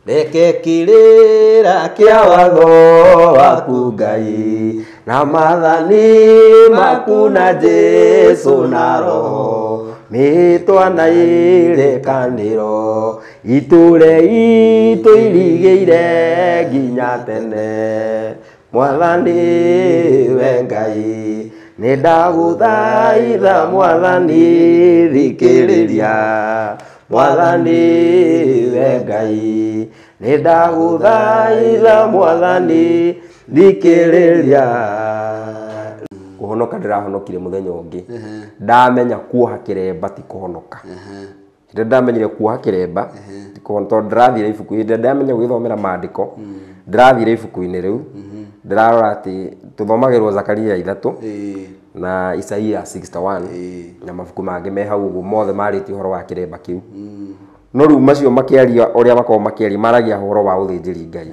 Reke kĩrĩra kĩa watho waku Ngai na maathani maku na Jesũ na Roho mĩĩtwa na irĩkanĩro itũre itũirigĩire nginya tene. Mwathani we Ngai nĩ ndagũthaitha Mwathani thikĩrĩria. Mwathani we Ngai nĩ ndagũthaitha Mwathani thikĩrĩria. Kũhonoka ndĩrahonokire mũthenya ũngĩ ndamenya kuoha kĩremba ti kũhonoka. Hĩndĩ ndamenyire kuoha kĩremba ti kũhonoka tondũ ndĩrathire ibuku hĩndĩ ndamenya gwĩthomera maandĩko ndĩrathire ibuku-inĩ rĩu ndĩrarora atĩ tũthomagĩrwo Zakaria 3 na Isaia 61 na mabuku mangĩ me hau ũguo mothe marĩtie ũhoro wa kĩremba kĩu. No rĩu macio makĩaria ũrĩa makoragwo makĩaria maragia ũhoro wa ũthĩnjĩri Ngai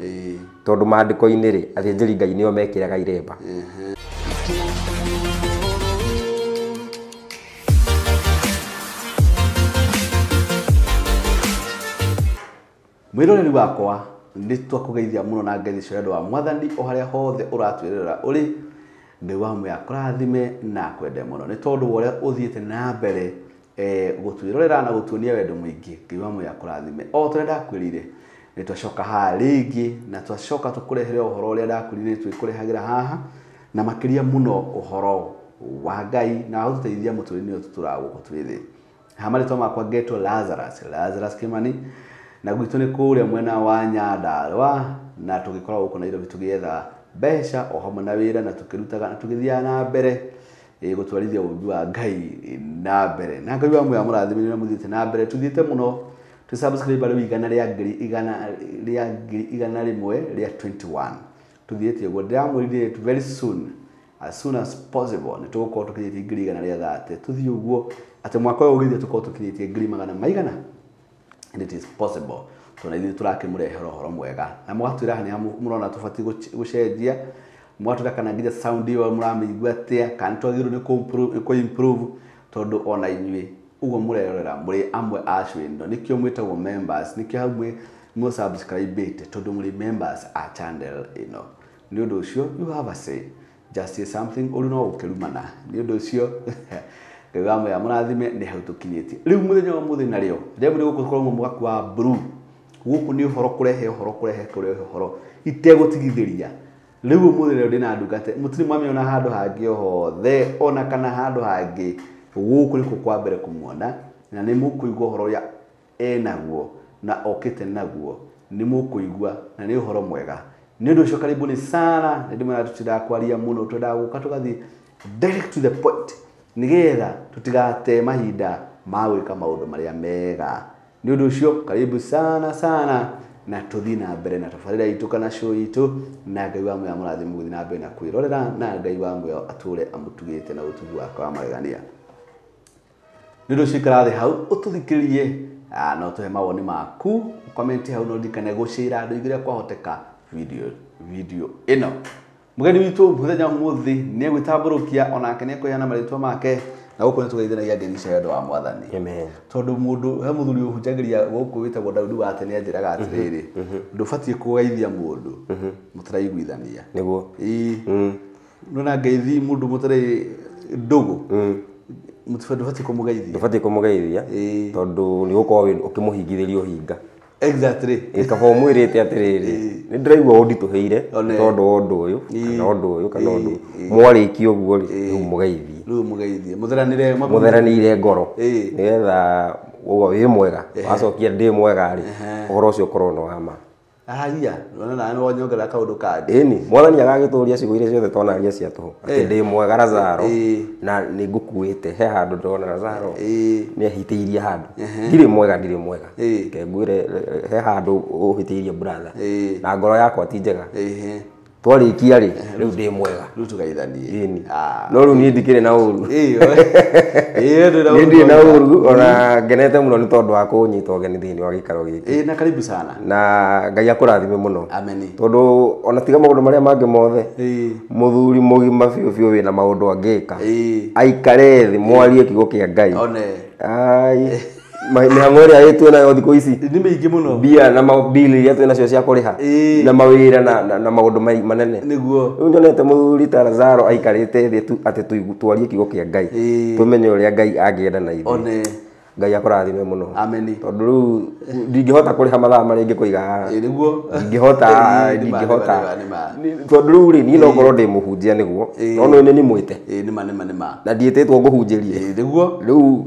tondũ maandĩko-inĩ rĩ athĩnjĩri Ngai nĩo mekĩraga iremba. Mwĩroreri wakwa nĩ twakũgeithia mũno na ngeithi cia wendo wa Mwathani o harĩa hothe ũratwĩrorera ũrĩ. Ngai wa muoyo akũrathime na akwende mũno nĩ tondũ wa ũrĩa ũthiĩte na mbere gũtwĩrorera na gũtuonia wendo mũingĩ. Ngai wa muoyo akũrathime. O ta ũrĩa ndakwĩrire nĩ twacoka haha rĩngĩ na twacoka tũkũrehere ũhoro ũrĩa ndakwĩrire nĩ twĩkũrehagĩra haha na makĩria mũno ũhoro wa Ngai na wa gũtũteithia mũtũrĩre-inĩ ũyũ tũtũraga gũkũ twĩ thĩ. Haha marĩtwa makwa ngetwo Lazarus Kimani na gwitũ nĩ kũrĩa mwena wa Nyandarũa na tũgĩkoragwo gũkũ Nairobi tũgĩetha mbeca o hamwe na wĩra na tũkĩrutaga na tũgĩthiaga na mbere gũtwarithia ũũmbi wa Ngai na mbere. Na Ngai wa muoyo amũrathime nĩ ũrĩa mũthiĩte na mbere. Tũthiĩte mũno twĩ subscriber rĩu igana rĩa ngiri igana rĩa ngiri igana rĩmwe rĩa 21. Tũthiĩte ũguo ndĩramwĩrire very soon, as soon as possible nĩ tũgũkorwo tũkinyĩtie ngiri igana rĩa 30. Tũthiĩ ũguo atĩ mwaka ũyũ ũgĩthiĩ tũkorwo tũkinyĩtie ngiri magana maigana. And it is possible tondũ ithuĩ tũrakĩmũrehera ũhoro mwega na mũgatwĩra haha nĩ mũrona tũbatiĩ gũcenjia, mũgatwĩra kana nginya sound ĩyo mũramĩigua atĩa, kana twagĩrĩirwo nĩ kũ-improve tondũ ona inyuĩ ũguo mũrerorera mũrĩ amwe a show ĩno nĩkĩo mwĩtagwo members, nĩkĩo hau mũsubscribĩte tondũ mũrĩ members a channel ĩno. Nĩ ũndũ ũcio you have a say, just say something ũrĩ no gũkĩrumana. Nĩ ũndũ ũcio Ngai wa muoyo amũrathime nĩ hau tũkinyĩtie. Rĩu mũthenya wa ũmũthĩ narĩo rĩmwe nĩ gũkorwo mũgaku wa blue. Gũkũ nĩ ũhoro kũrehe ũhoro kũrehe kũrehe ũhoro itegũtigithĩria. Rĩu ũmũthĩ rĩo ndĩna ndungata mũtirĩ mwamĩona handũ hangĩ o hothe ona kana handũ hangĩ. Gũkũ nĩkuo kwa mbere kũmuona na nĩ mũkũigua ũhoro ũrĩa enaguo na okĩte naguo nĩ mũkũigua na nĩ ũhoro mwega. Nĩ ũndũ ũcio karibuni sana nĩ ndĩmwĩra tũtindaga kwaria mũno twendaga gũka tũgathiĩ direct to the point nĩgetha tũtigate mahinda ma gwĩka maũndũ marĩa mega. Nĩ ũndũ ũcio karibu sana sana na tũthiĩ na mbere na tabarĩra itũ kana show itũ na Ngai wa muoyo amũrathime mũgĩthiĩ na mbere na kwĩrorera na Ngai wa muoyo atũre amũtugĩte na ũtugi wake wa magegania. Nĩ ũndũ ũcio ikara thĩ hau ũtũthikĩrĩrie na ũtũhe mawoni maku comment hau no ũririkane gũshare andũ aingĩ ũrĩa kwahoteka video ĩno. Mũgeni witũ mũthenya ũmũthĩ nĩ egwĩtambũrũkia onake nĩ ekũheana marĩtwa make na gũkũ nĩ tũgeithanagia ngeithi cia wendo wa Mwathani. Amen. Tondũ mũndũ he mũthuri ũhunjagĩria gũkũ wĩtagwo Daudi wa tene anjĩraga atĩrĩrĩ ndũbatiĩ kũgeithia mũndũ mũtaraiguithania. Nĩguo. Ĩĩ. Nona ngeithi mũndũ mũtarĩ ndũgũ ndũbatiĩ kũmũgeithia. Ndũbatiĩ kũmũgeithia tondũ nĩ ũgũkorwo ũkĩmũhingithĩria ũhinga. Exactly. Kaba ũmwĩrĩte atĩrĩrĩ nĩ ndĩraigua ũnditũhĩire tondũ wa ũndũ ũyũ kana ũndũ ũyũ kana ũndũ ũyũ. Mwarĩkia ũguo rĩ rĩu mũgeithie. Rĩu mũgeithie. Mũtheranĩre mũtheranĩire ngoro nĩgetha ũguo wĩ mwega wacokia ndĩ mwega rĩ ũhoro ũcio ũkorwo nĩ wa ma. Haya, nona na nĩ wanyongerera kaũndũ kangĩ. Ĩni, Mwathani agagĩtũria ciugo iria ciothe twanaria cia tũhũ atĩ ndĩ mwega Lazaro na nĩ ngũkuĩte he handũ ndĩrona Lazaro nĩ ahitĩirie handũ. Ndirĩ mwega ndirĩ mwega. Reke ngwĩre he handũ ũhĩtĩirie brother na ngoro yakwa ti njega. Twarĩkia rĩ rĩu ndĩ mwega. Rĩu tũgeithanie. Ĩni. No rĩu niĩ ndikĩrĩ na ũru. Ĩĩ Niĩ ndirĩ na ũru ona ngenete mũno nĩ tondũ wa kũnyita ũgeni thĩinĩ wa gĩikaro gĩkĩ. Ĩĩ na karibu sana. Na Ngai akũrathime mũno. Ameni. Tondũ ona tiga maũndũ marĩa mangĩ mothe mũthuri mũgima biũ biũ wĩna maũndũ angĩka. Aikare thĩ mwarie kiugo kĩa Ngai. One. Ai. Mĩhang'o ĩrĩa ĩ twĩnayo thikũ ici nĩ mĩingĩ mũno mbia na mabili iria twĩnacio cia kũrĩha na mawĩra na maũndũ manene. Nĩguo. Rĩu nyonete mũthuri ta Lazaro aikarĩte thĩ tu atĩ twarie kiugo kĩa Ngai tũmenye ũrĩa Ngai angĩenda na ithuĩ. One. Ngai akũrathime mũno. Ameni. Tondũ rĩu ndingĩhota kũrĩha mathaa marĩa ingĩkũiga haha. Nĩguo. Ndingĩhota tondũ rĩu rĩ niĩ no ngorwo ndĩ mũhunjia nĩguo no nĩ nĩ mwĩte. Nĩma nĩma nĩma. Na ndiĩtĩtwo ngũhunjĩrie. Nĩguo. Rĩu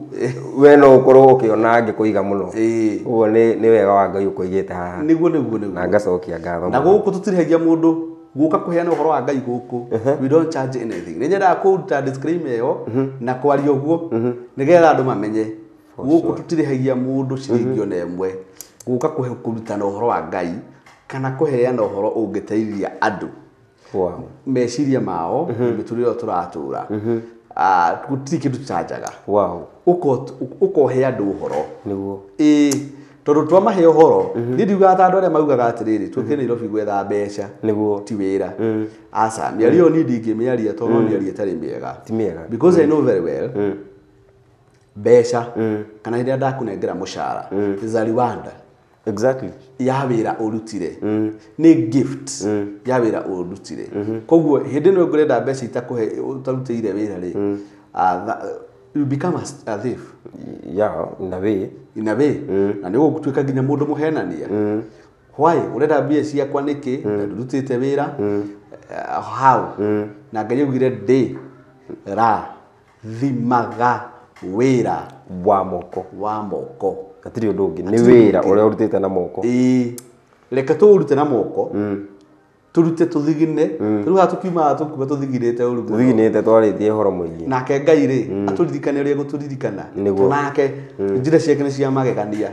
we no ũkorwo ũkĩona ngĩkũiga mũno. Ũguo nĩ wega wa Ngai ũkũigĩte haha. Nĩguo nĩguo nĩguo. Na ngacokia ngatho. Na gũkũ tũtirĩhagia mũndũ gũka kũheana ũhoro wa Ngai gũkũ. We don't charge anything. Nĩ nyendaga kũruta disclaimer ĩyo na kwaria ũguo nĩgetha andũ mamenye. Gũkũ tũtirĩhagia mũndũ ciringi ona ĩmwe gũka kũrutana ũhoro wa Ngai kana kũheana ũhoro ũngĩteithia andũ meciria mao mĩtũrĩre ĩyo tũratũra. Gũtirĩ kĩndũ tũcanjaga. Ũkohe andũ ũhoro. Nĩguo. Tondũ twamahe ũhoro niĩ ndiugaga ta andũ arĩa maugaga atĩrĩrĩ tũkĩre Nairobi gwetha mbeca nĩguo ti wĩra. Aca mĩario ĩyo niĩ ndingĩmĩaria tondũ no mĩario ĩtarĩ mĩega. Ti mĩega. Because I know very well mbeca kana rĩrĩa ndakũnengera mũcara is a reward. Exactly. Ya wĩra ũrutire. Nĩ gift ya wĩra ũrutire. Koguo hĩndĩ ĩno ngũrenda mbeca itakũhe ũtarutĩire wĩra rĩ, you become a thief. Yeah, in a way. In a way. Na nĩ ũgũtuĩka nginya mũndũ mũhenania. Why ũrenda mbia ciakwa nĩkĩ na ndũrutĩte wĩra? How? Na Ngai augire ndĩ ra thimaga wĩra wa moko. Wa moko. Hatirĩ ũndũ ũngĩ nĩ wĩra ũrĩa ũrutĩte na moko. Reke tũũrute na moko. Tũrute tũthigine. Rĩu haha tũkiumaga tũkuuma tũthiginĩte ũru mũno. Tũthiginĩte twarĩtie ũhoro mũingĩ. Nake Ngai rĩ atũririkane ũrĩa egũtũririkana. Nake njĩra ciake nĩ cia magegania.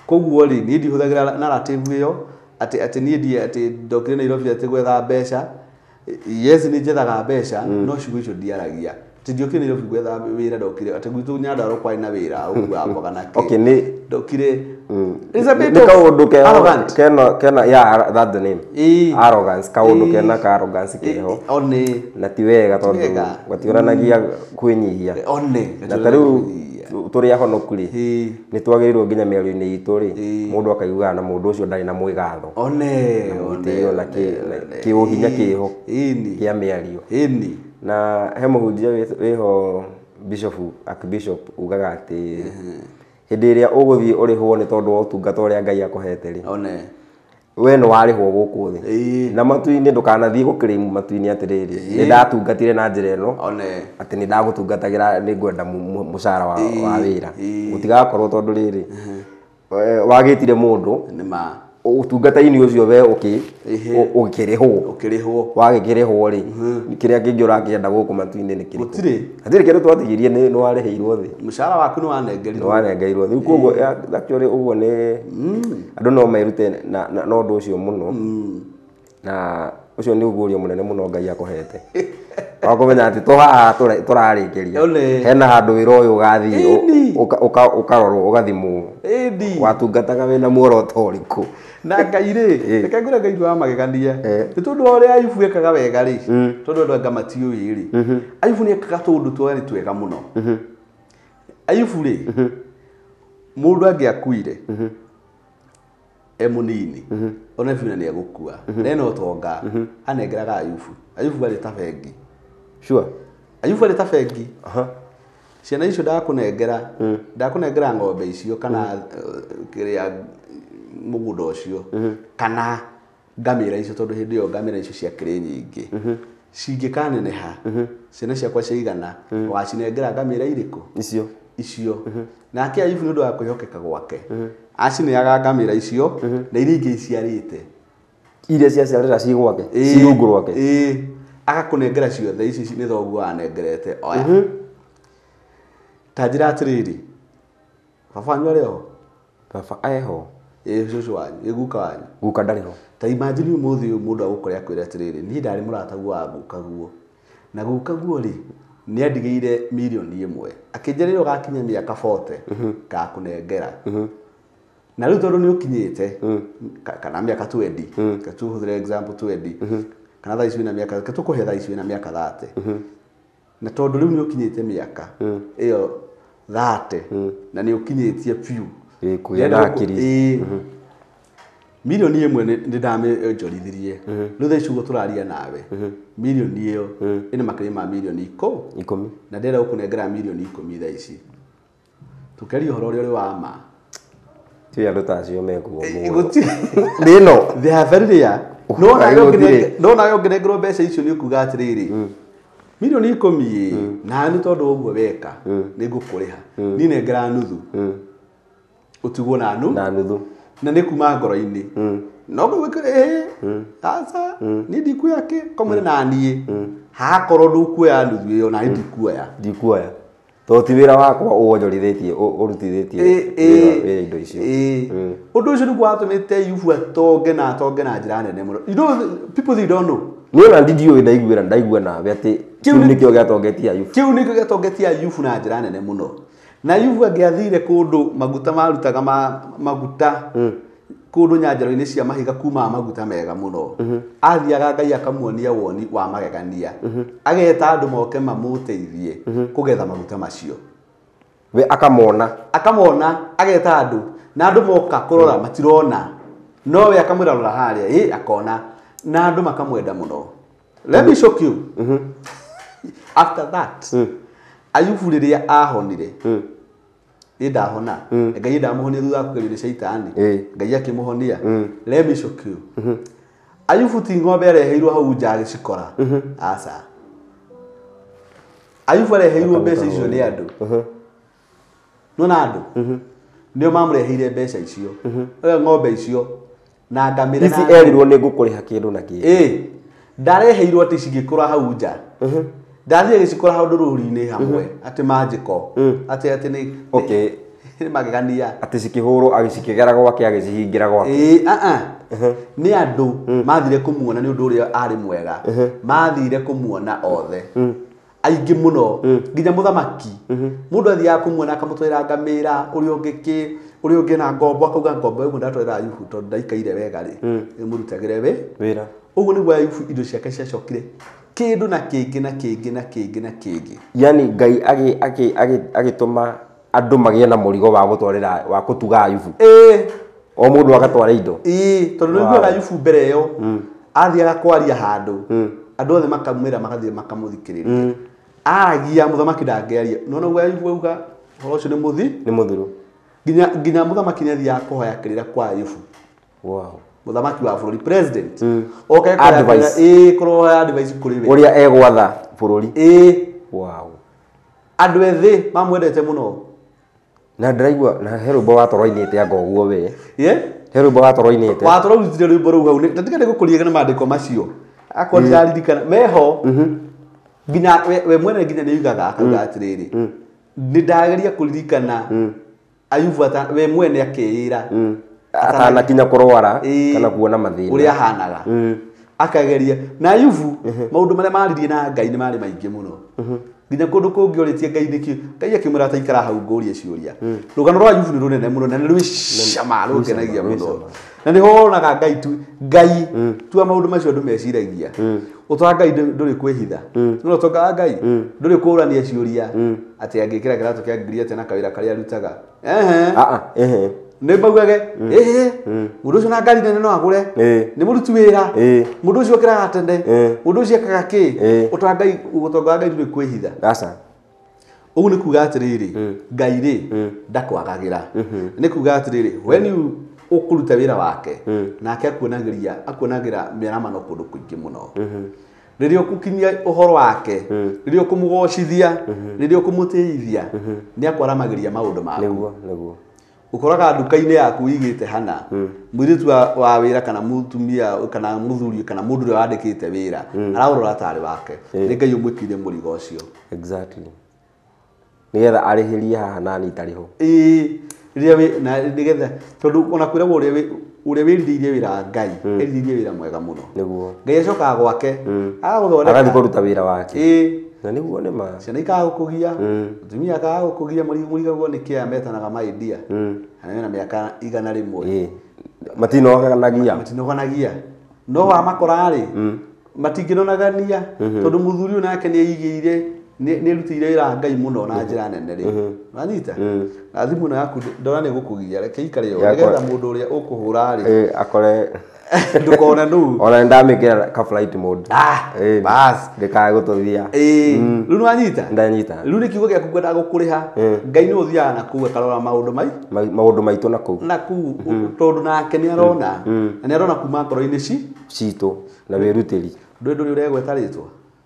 Koguo rĩ niĩ ndihũthagĩra narrative ĩyo atĩ niĩ ndiĩ atĩ ndokire Nairobi atĩ gwetha mbeca. Yes nĩ njethaga mbeca no ciugo icio ndiaragia. Ndiokire Nairobi gwetha wĩra ndokire atĩ gwitũ Nyandarua kwarĩ na wĩra ũkuaga mboga na kĩ. Okay nĩ ndokire nĩ kaũndũ kena yeah that's the name. Arrogance kaũndũ kena ka arrogance keho. One. Na ti wega tondũ gationanagia kwĩnyihia. One. Na ta rĩu tũrĩ ahonoku rĩ nĩ twagĩrĩirwo nginya mĩario-inĩ itũ rĩ mũndũ akaiguaga na mũndũ ũcio ndarĩ na mwĩgatho. One. Gĩtĩo na kĩũhinya kĩho kĩa mĩario. Na he mũhunjia wĩho bishop archbishop ugaga atĩ hĩndĩ ĩrĩa ũgũthiĩ ũrĩhwo nĩ tondũ wa ũtungata ũrĩa Ngai akũhete rĩ one we nĩ warĩhwo gũkũ thĩ na matu-inĩ ndũkanathiĩ gũkĩrĩmu matu-inĩ atĩrĩrĩ nĩ ndatungatire na njĩra ĩno one atĩ nĩ ndagũtungatagĩra nĩ ngwenda mũcara wa wĩra gũtigakorwo tondũ rĩrĩ wagĩtire mũndũ nĩma ũtungata-inĩ ũcio we ũkĩrĩhwo ũkĩrĩhwo wagĩkĩrĩhwo rĩ kĩrĩa kĩngĩ ũrakĩenda gũkũ matu-inĩ nĩ kĩrĩkũ? Gũtirĩ. Hatirĩ kĩndũ twatigirie nĩ warĩhĩirwo thĩ. Mũcara waku nĩ wanengerirwo. Nĩ wanengerirwo thĩ. Koguo actually ũguo nĩ andũ no merute na ũndũ ũcio mũno. Na ũcio nĩ ũguũrio mũnene mũno Ngai akũhete. Wakũmenya atĩ to haha tũrarĩkĩria hena handũ wĩra ũyũ ũgathiĩ ũkarorwo ũgathimwo watungataga wĩna muoroto ũrĩkũ. Na Ngai rĩ reke ngwĩre Ngai wa magegania nĩ tondũ wa ũrĩa Ayubu ekaga wega rĩ tondũ andũ anga matiũĩ rĩ Ayubu nĩ ekaga tũũndũ twarĩ twega mũno. Ayubu rĩ mũndũ angĩakuire e mũnini ona biũ nĩ egũkua na ena ũtonga anengeraga Ayubu. Ayubu arĩ ta bengi. Sure. Ayubu arĩ ta bengi. Ciana icio ndakũnengera ndakũnengera ng'ombe icio kana kĩrĩa mũgũnda ũcio kana ngamĩra icio tondũ hĩndĩ ĩyo ngamĩra icio ciakĩrĩ nyingĩ cingĩkaneneha ciana ciakwa ciaigana wacinengera ngamĩra irĩkũ icio icio. Nake Ayubu nĩ ũndũ wa kwĩhokeka gwake acineaga ngamĩra icio na iria ingĩ iciarĩte iria ciaciarĩra ci gwake ci rungu rwake agakũnengera ciothe ici nĩ thoguo anengerete oya. Ta njĩra atĩrĩrĩ baba wanyu arĩ ho? Baba eho. Cũcũ wanyu guka wanyu? Guka ndarĩ ho. Ta imagine ũmũthĩ ũyũ mũndũ agũkore akwĩre atĩrĩrĩ niĩ ndarĩ mũrataguo wa gukaguo na gukaguo rĩ nĩ andigĩire mirioni 1 akĩnjĩra rĩrĩa ũgakinya mĩaka 40 ngakũnengera na rĩu tondũ nĩ ũkinyĩte kana mĩaka 20 ka tũhũthĩre example 20 kana thaa ici wĩna mĩaka ka tũkũhe thaa ici wĩna mĩaka 30 na tondũ rĩu nĩ ũkinyĩte mĩaka ĩyo 30 na nĩ ũkinyĩtie biũ kũgĩa na hakiri. Milioni ĩmwe nĩ ndamĩonjorithirie. Rĩu thaa ici ũguo tũraria nawe milioni ĩyo ĩna makĩria ma milioni 10 na ndĩrenda gũkũnengera milioni 10 thaa ici. Tũkeria ũhoro ũrĩa ũrĩ wa ma. Ti andũ ta acio mekuo mũno. Thĩ they are very rare. No nawe ũngĩnengerwo mbeca icio nĩ ũkuga atĩrĩrĩ milioni 10 na nĩ tondũ ũguo weka nĩ ngũkũrĩha. Niĩ nengera nuthu. Ũtigwo na nuthu. Na nĩ kuma ngoro-inĩ. No ngwĩkĩre aca niĩ ndikuoya kĩ komere na niĩ. Hakorwo ndũkuoya nuthu ĩyo na niĩ ndikuoya. Ndikuoya. Tondũ ti wĩra wakwa ũwonjorithĩtie ũrutithĩtie wĩra indo icio. Ũndũ ũcio nĩguo watũmĩte Ayubu atonge na atonge na njĩra nene mũno. You know, people they don't know. Niĩ ona ndiũĩ ndaiguĩra ndaigua nawe atĩ kĩu nĩkĩo gĩatongetie Ayubu. Kĩu nĩkĩo gĩatongetie Ayubu na njĩra nene mũno. Na Ayubu angĩathire kũndũ maguta marutaga maguta kũndũ nyanjaro-inĩ cia mahiga kuma maguta mega mũno. Athiaga Ngai akamuonia woni wa magegania. Ageta andũ moke mamũteithie kũgetha maguta macio. We akamona. Akamona, ageta andũ na andũ moka kũrora matirona. No we akamwĩra rora harĩa, akona na andũ makamwenda mũno. Let me shock you. After that, Ayubu rĩrĩa ahonire nĩ ndahona. Ngai ndamũhonia thutha wa kũgerio nĩ caitani. Ngai akĩmũhonia. Let me shock you. Ayubu ti ng'ombe areheirwo hau nja agĩcikora. Aca. Ayubu areheirwo mbeca icio nĩ andũ. Nona andũ. Nĩo mamũreheire mbeca icio. Ng'ombe icio na ngamĩra. Ici erirwo nĩ ngũkũrĩha kĩndũ na kĩndũ. Ndareheirwo atĩ cigĩkũra hau nja. Ndathire gĩcikora hau rũri-inĩ hamwe atĩ manjĩko atĩ atĩ nĩ okay nĩ magegania atĩ cikĩhũrwo agĩcikĩgera gwake agĩcihingĩra gwake. Nĩ andũ mathire kũmuona nĩ ũndũ ũrĩa arĩ mwega. Mathire kũmuona othe aingĩ mũno nginya mũthamaki. Mũndũ athiaga kũmuona akamũtwarĩra ngamĩra ũrĩa ũngĩ kĩ ũrĩa ũngĩ na ngombo akauga ngombo ĩmwe ndatwarĩra Ayubu tondũ ndaikaire wega rĩ ĩmũrutagĩre wĩra. Ũguo nĩguo Ayubu indo ciake ciacokire kĩndũ na kĩngĩ na kĩngĩ na kĩngĩ na kĩngĩ. Yani Ngai agĩtũma andũ magĩe na mũrigo wa gũtwarĩra wa kũtuga Ayubu. O mũndũ agatwara indo. Tondũ nĩguo Ayubu mbere ĩyo athiaga kwaria handũ andũ othe makamwĩra magathiĩ makamũthikĩrĩria. Aragia mũthamaki ndangĩaria. No noguo Ayubu auga ũhoro ũcio nĩ mũthi nĩ mũthiru. Nginya mũthamaki nĩathiaga kũhoya kĩrĩra kwa Ayubu. Wow. Mũthamaki wa bũrũri president. Oke advice kũroya advice kũrĩ we. Ũrĩa egwatha bũrũri. Wow. Andũ ethĩ mamwendete mũno. Na ndĩraigua na he rwĩmbo watoroinĩte anga ũguo we. He rwĩmbo watoroinĩte. Watoroinĩte rwĩmbo rũu hau. Ndatiga nĩgũkũria na maandĩko macio. Akorwo ndiraririkana meho nginya we mwene nginya nĩoigaga akauga atĩrĩrĩ nĩ ndageria kũririkana Ayubu we mwene akĩĩra atanakinya kũrwara kana kuona mathĩna ũrĩa ahanaga. Akageria na Ayubu maũndũ marĩa maririe na Ngai nĩ marĩ maingĩ mũno. Nginya kũndũ kũngĩ ũrĩtie Ngai nĩkĩ Ngai akĩmwĩra ataikara hau ngũrie ciũria. Rũgano rwa Ayubu nĩ rũnene mũno na nĩ rwĩ cama rũngenagia mũno. Na nĩho wonaga Ngai tu Ngai tua maũndũ macio andũ meciragia. Ũtonga Ngai ndũrĩ kwĩhitha. No ũtonga wa Ngai ndũrĩ kũũrania ciũria atĩ angĩkĩra kĩratũ kĩa ngiri atĩa na kawĩra karĩa arutaga. Nĩ maugage mũndũ ũcio na ngari nene no agũre nĩ mũruti wĩra mũndũ ũcio okĩraga tene mũndũ ũcio ekaga kĩ. Ũtonga wa Ngai ndũrĩ kwĩhitha. Aca. Ũguo nĩ kuga atĩrĩrĩ Ngai rĩ ndakwagagĩra. Nĩ kuga atĩrĩrĩ when you ũkũruta wĩra wake nake akuonagĩra mĩaramano kũndũ kũingĩ mũno. Rĩrĩa ũkũkinyia ũhoro wake rĩrĩa ũkũmũgocithia rĩrĩa ũkũmũtĩithia nĩ akwaramagĩria maũndũ maku. Nĩguo. Ũkoraga nduka-inĩ yaku ũigĩte hana mũirĩtu wa wĩra kana mũtumia kana mũthuri kana mũndũ ũrĩa wandĩkĩte wĩra araũrora tarĩ wake. Nĩ Ngai ũmwĩkĩire mũrigo ũcio. Exactly. Nĩgetha arĩhĩrie haha nani itarĩ ho. Rĩrĩa na nĩgetha tondũ ona kwĩragwo ũrĩa wĩrirĩirie wĩra wa Ngai erirĩirie wĩra mwega mũno. Nĩguo. Ngai acokaga gwake agagũthondeka agathiĩ kũruta wĩra wake. Na nĩguo nĩ ma ciana ikaga gũkũgia mũtumia akaga gũkũgia mũrigagwo nĩ kĩa metanaga my dear. Na mena mĩaka 100. Matinoganagia. No wamakora rĩ matingĩnonagania tondũ mũthuri ũyũ nake nĩ aigĩire Nĩ rutĩire wĩra Ngai mũno na njĩra nene rĩ. Wanyita? Na thimũ ĩno yaku ndona nĩ gũkũgia, reke ikare yo nĩgetha mũndũ ũrĩa ũkũhũra rĩ akore ndũkone nũ. Ona ndamĩkĩra ka flight mode. Bas. Ndĩkae gũtũthia. Rĩu nĩwanyita? Ndanyita. Rĩu nĩ kiugo gĩaku ngwendaga gũkũrĩha. Ngai nĩ ũthiaga na kũu akarora maũndũ mai maũndũ maitũ na kũu. Na kũu tondũ nake nĩ arona. Na nĩ arona kuma ngoro-inĩ citũ na wĩrutĩri. Ndũĩ ũregweta rĩtwa?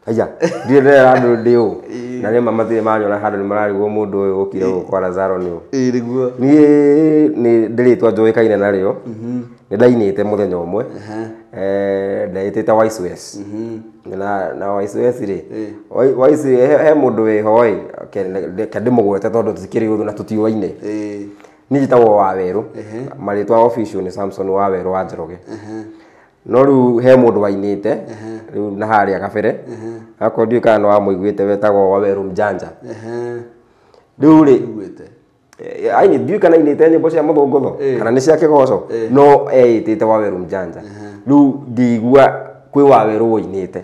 Aya, ndirĩ ndĩrera andũ ndĩ ũ. Na rĩmwe matirĩ manyona handũ nĩ mararigwo mũndũ ũyũ ũkire gũkũ kwa Lazaro nĩ ũ. Nĩguo. Niĩ nĩ ndĩrĩtwa njũĩkaine narĩo. Nĩ ndainĩte mũthenya ũmwe. Ndaĩtĩte Wise West. Na Wise West rĩ, Wise he mũndũ wĩho ĩ, reke ndĩmũgwete tondũ tũtikĩrĩ ũthũ na tũtiũaine. Niĩ njĩtagwo Wawerũ. Marĩtwa official nĩ Samson Wawerũ wa Njoroge. No rĩu he mũndũ wainĩte rĩu na harĩa kabere. Akorwo ndiũĩ kana nĩwamũiguĩte wetagwo Wawerũ Mjanja. Rĩu rĩ, aini ndiũĩ kana ainĩte nyĩmbo cia mũthũngũtho kana nĩ cia kĩgoco, no eĩtĩte Wawerũ Mjanja. Rĩu ngĩigua kwĩ Wawerũ woinĩte.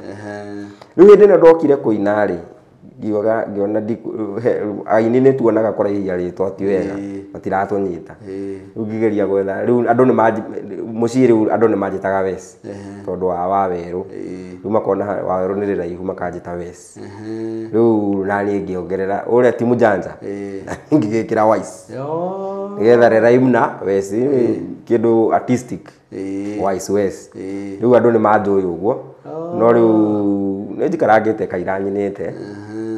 Rĩu hĩndĩ ĩno ndokire kũina rĩ, ngiuga ngĩona aini nĩ tuonaga kũraihia rĩtwa ti wega, matiratũnyita. Rĩu ngĩgeria gwetha, rĩu andũ nĩ mũciĩ rĩu andũ nĩ manjĩtaga Wes tondũ wa Wawerũ. Rĩu makona Wawerũ nĩ rĩraihu makanjĩta Wes. Rĩu naniĩ ngĩongerera ũrĩa ti Mjanja, ngĩgĩkĩra Wise. Nĩgetha rĩraimu na Wes kĩndũ artistic. Wise Wes. Rĩu andũ nĩ manjũĩ ũguo. No rĩu nĩ njikarangĩte kaira nyinĩte.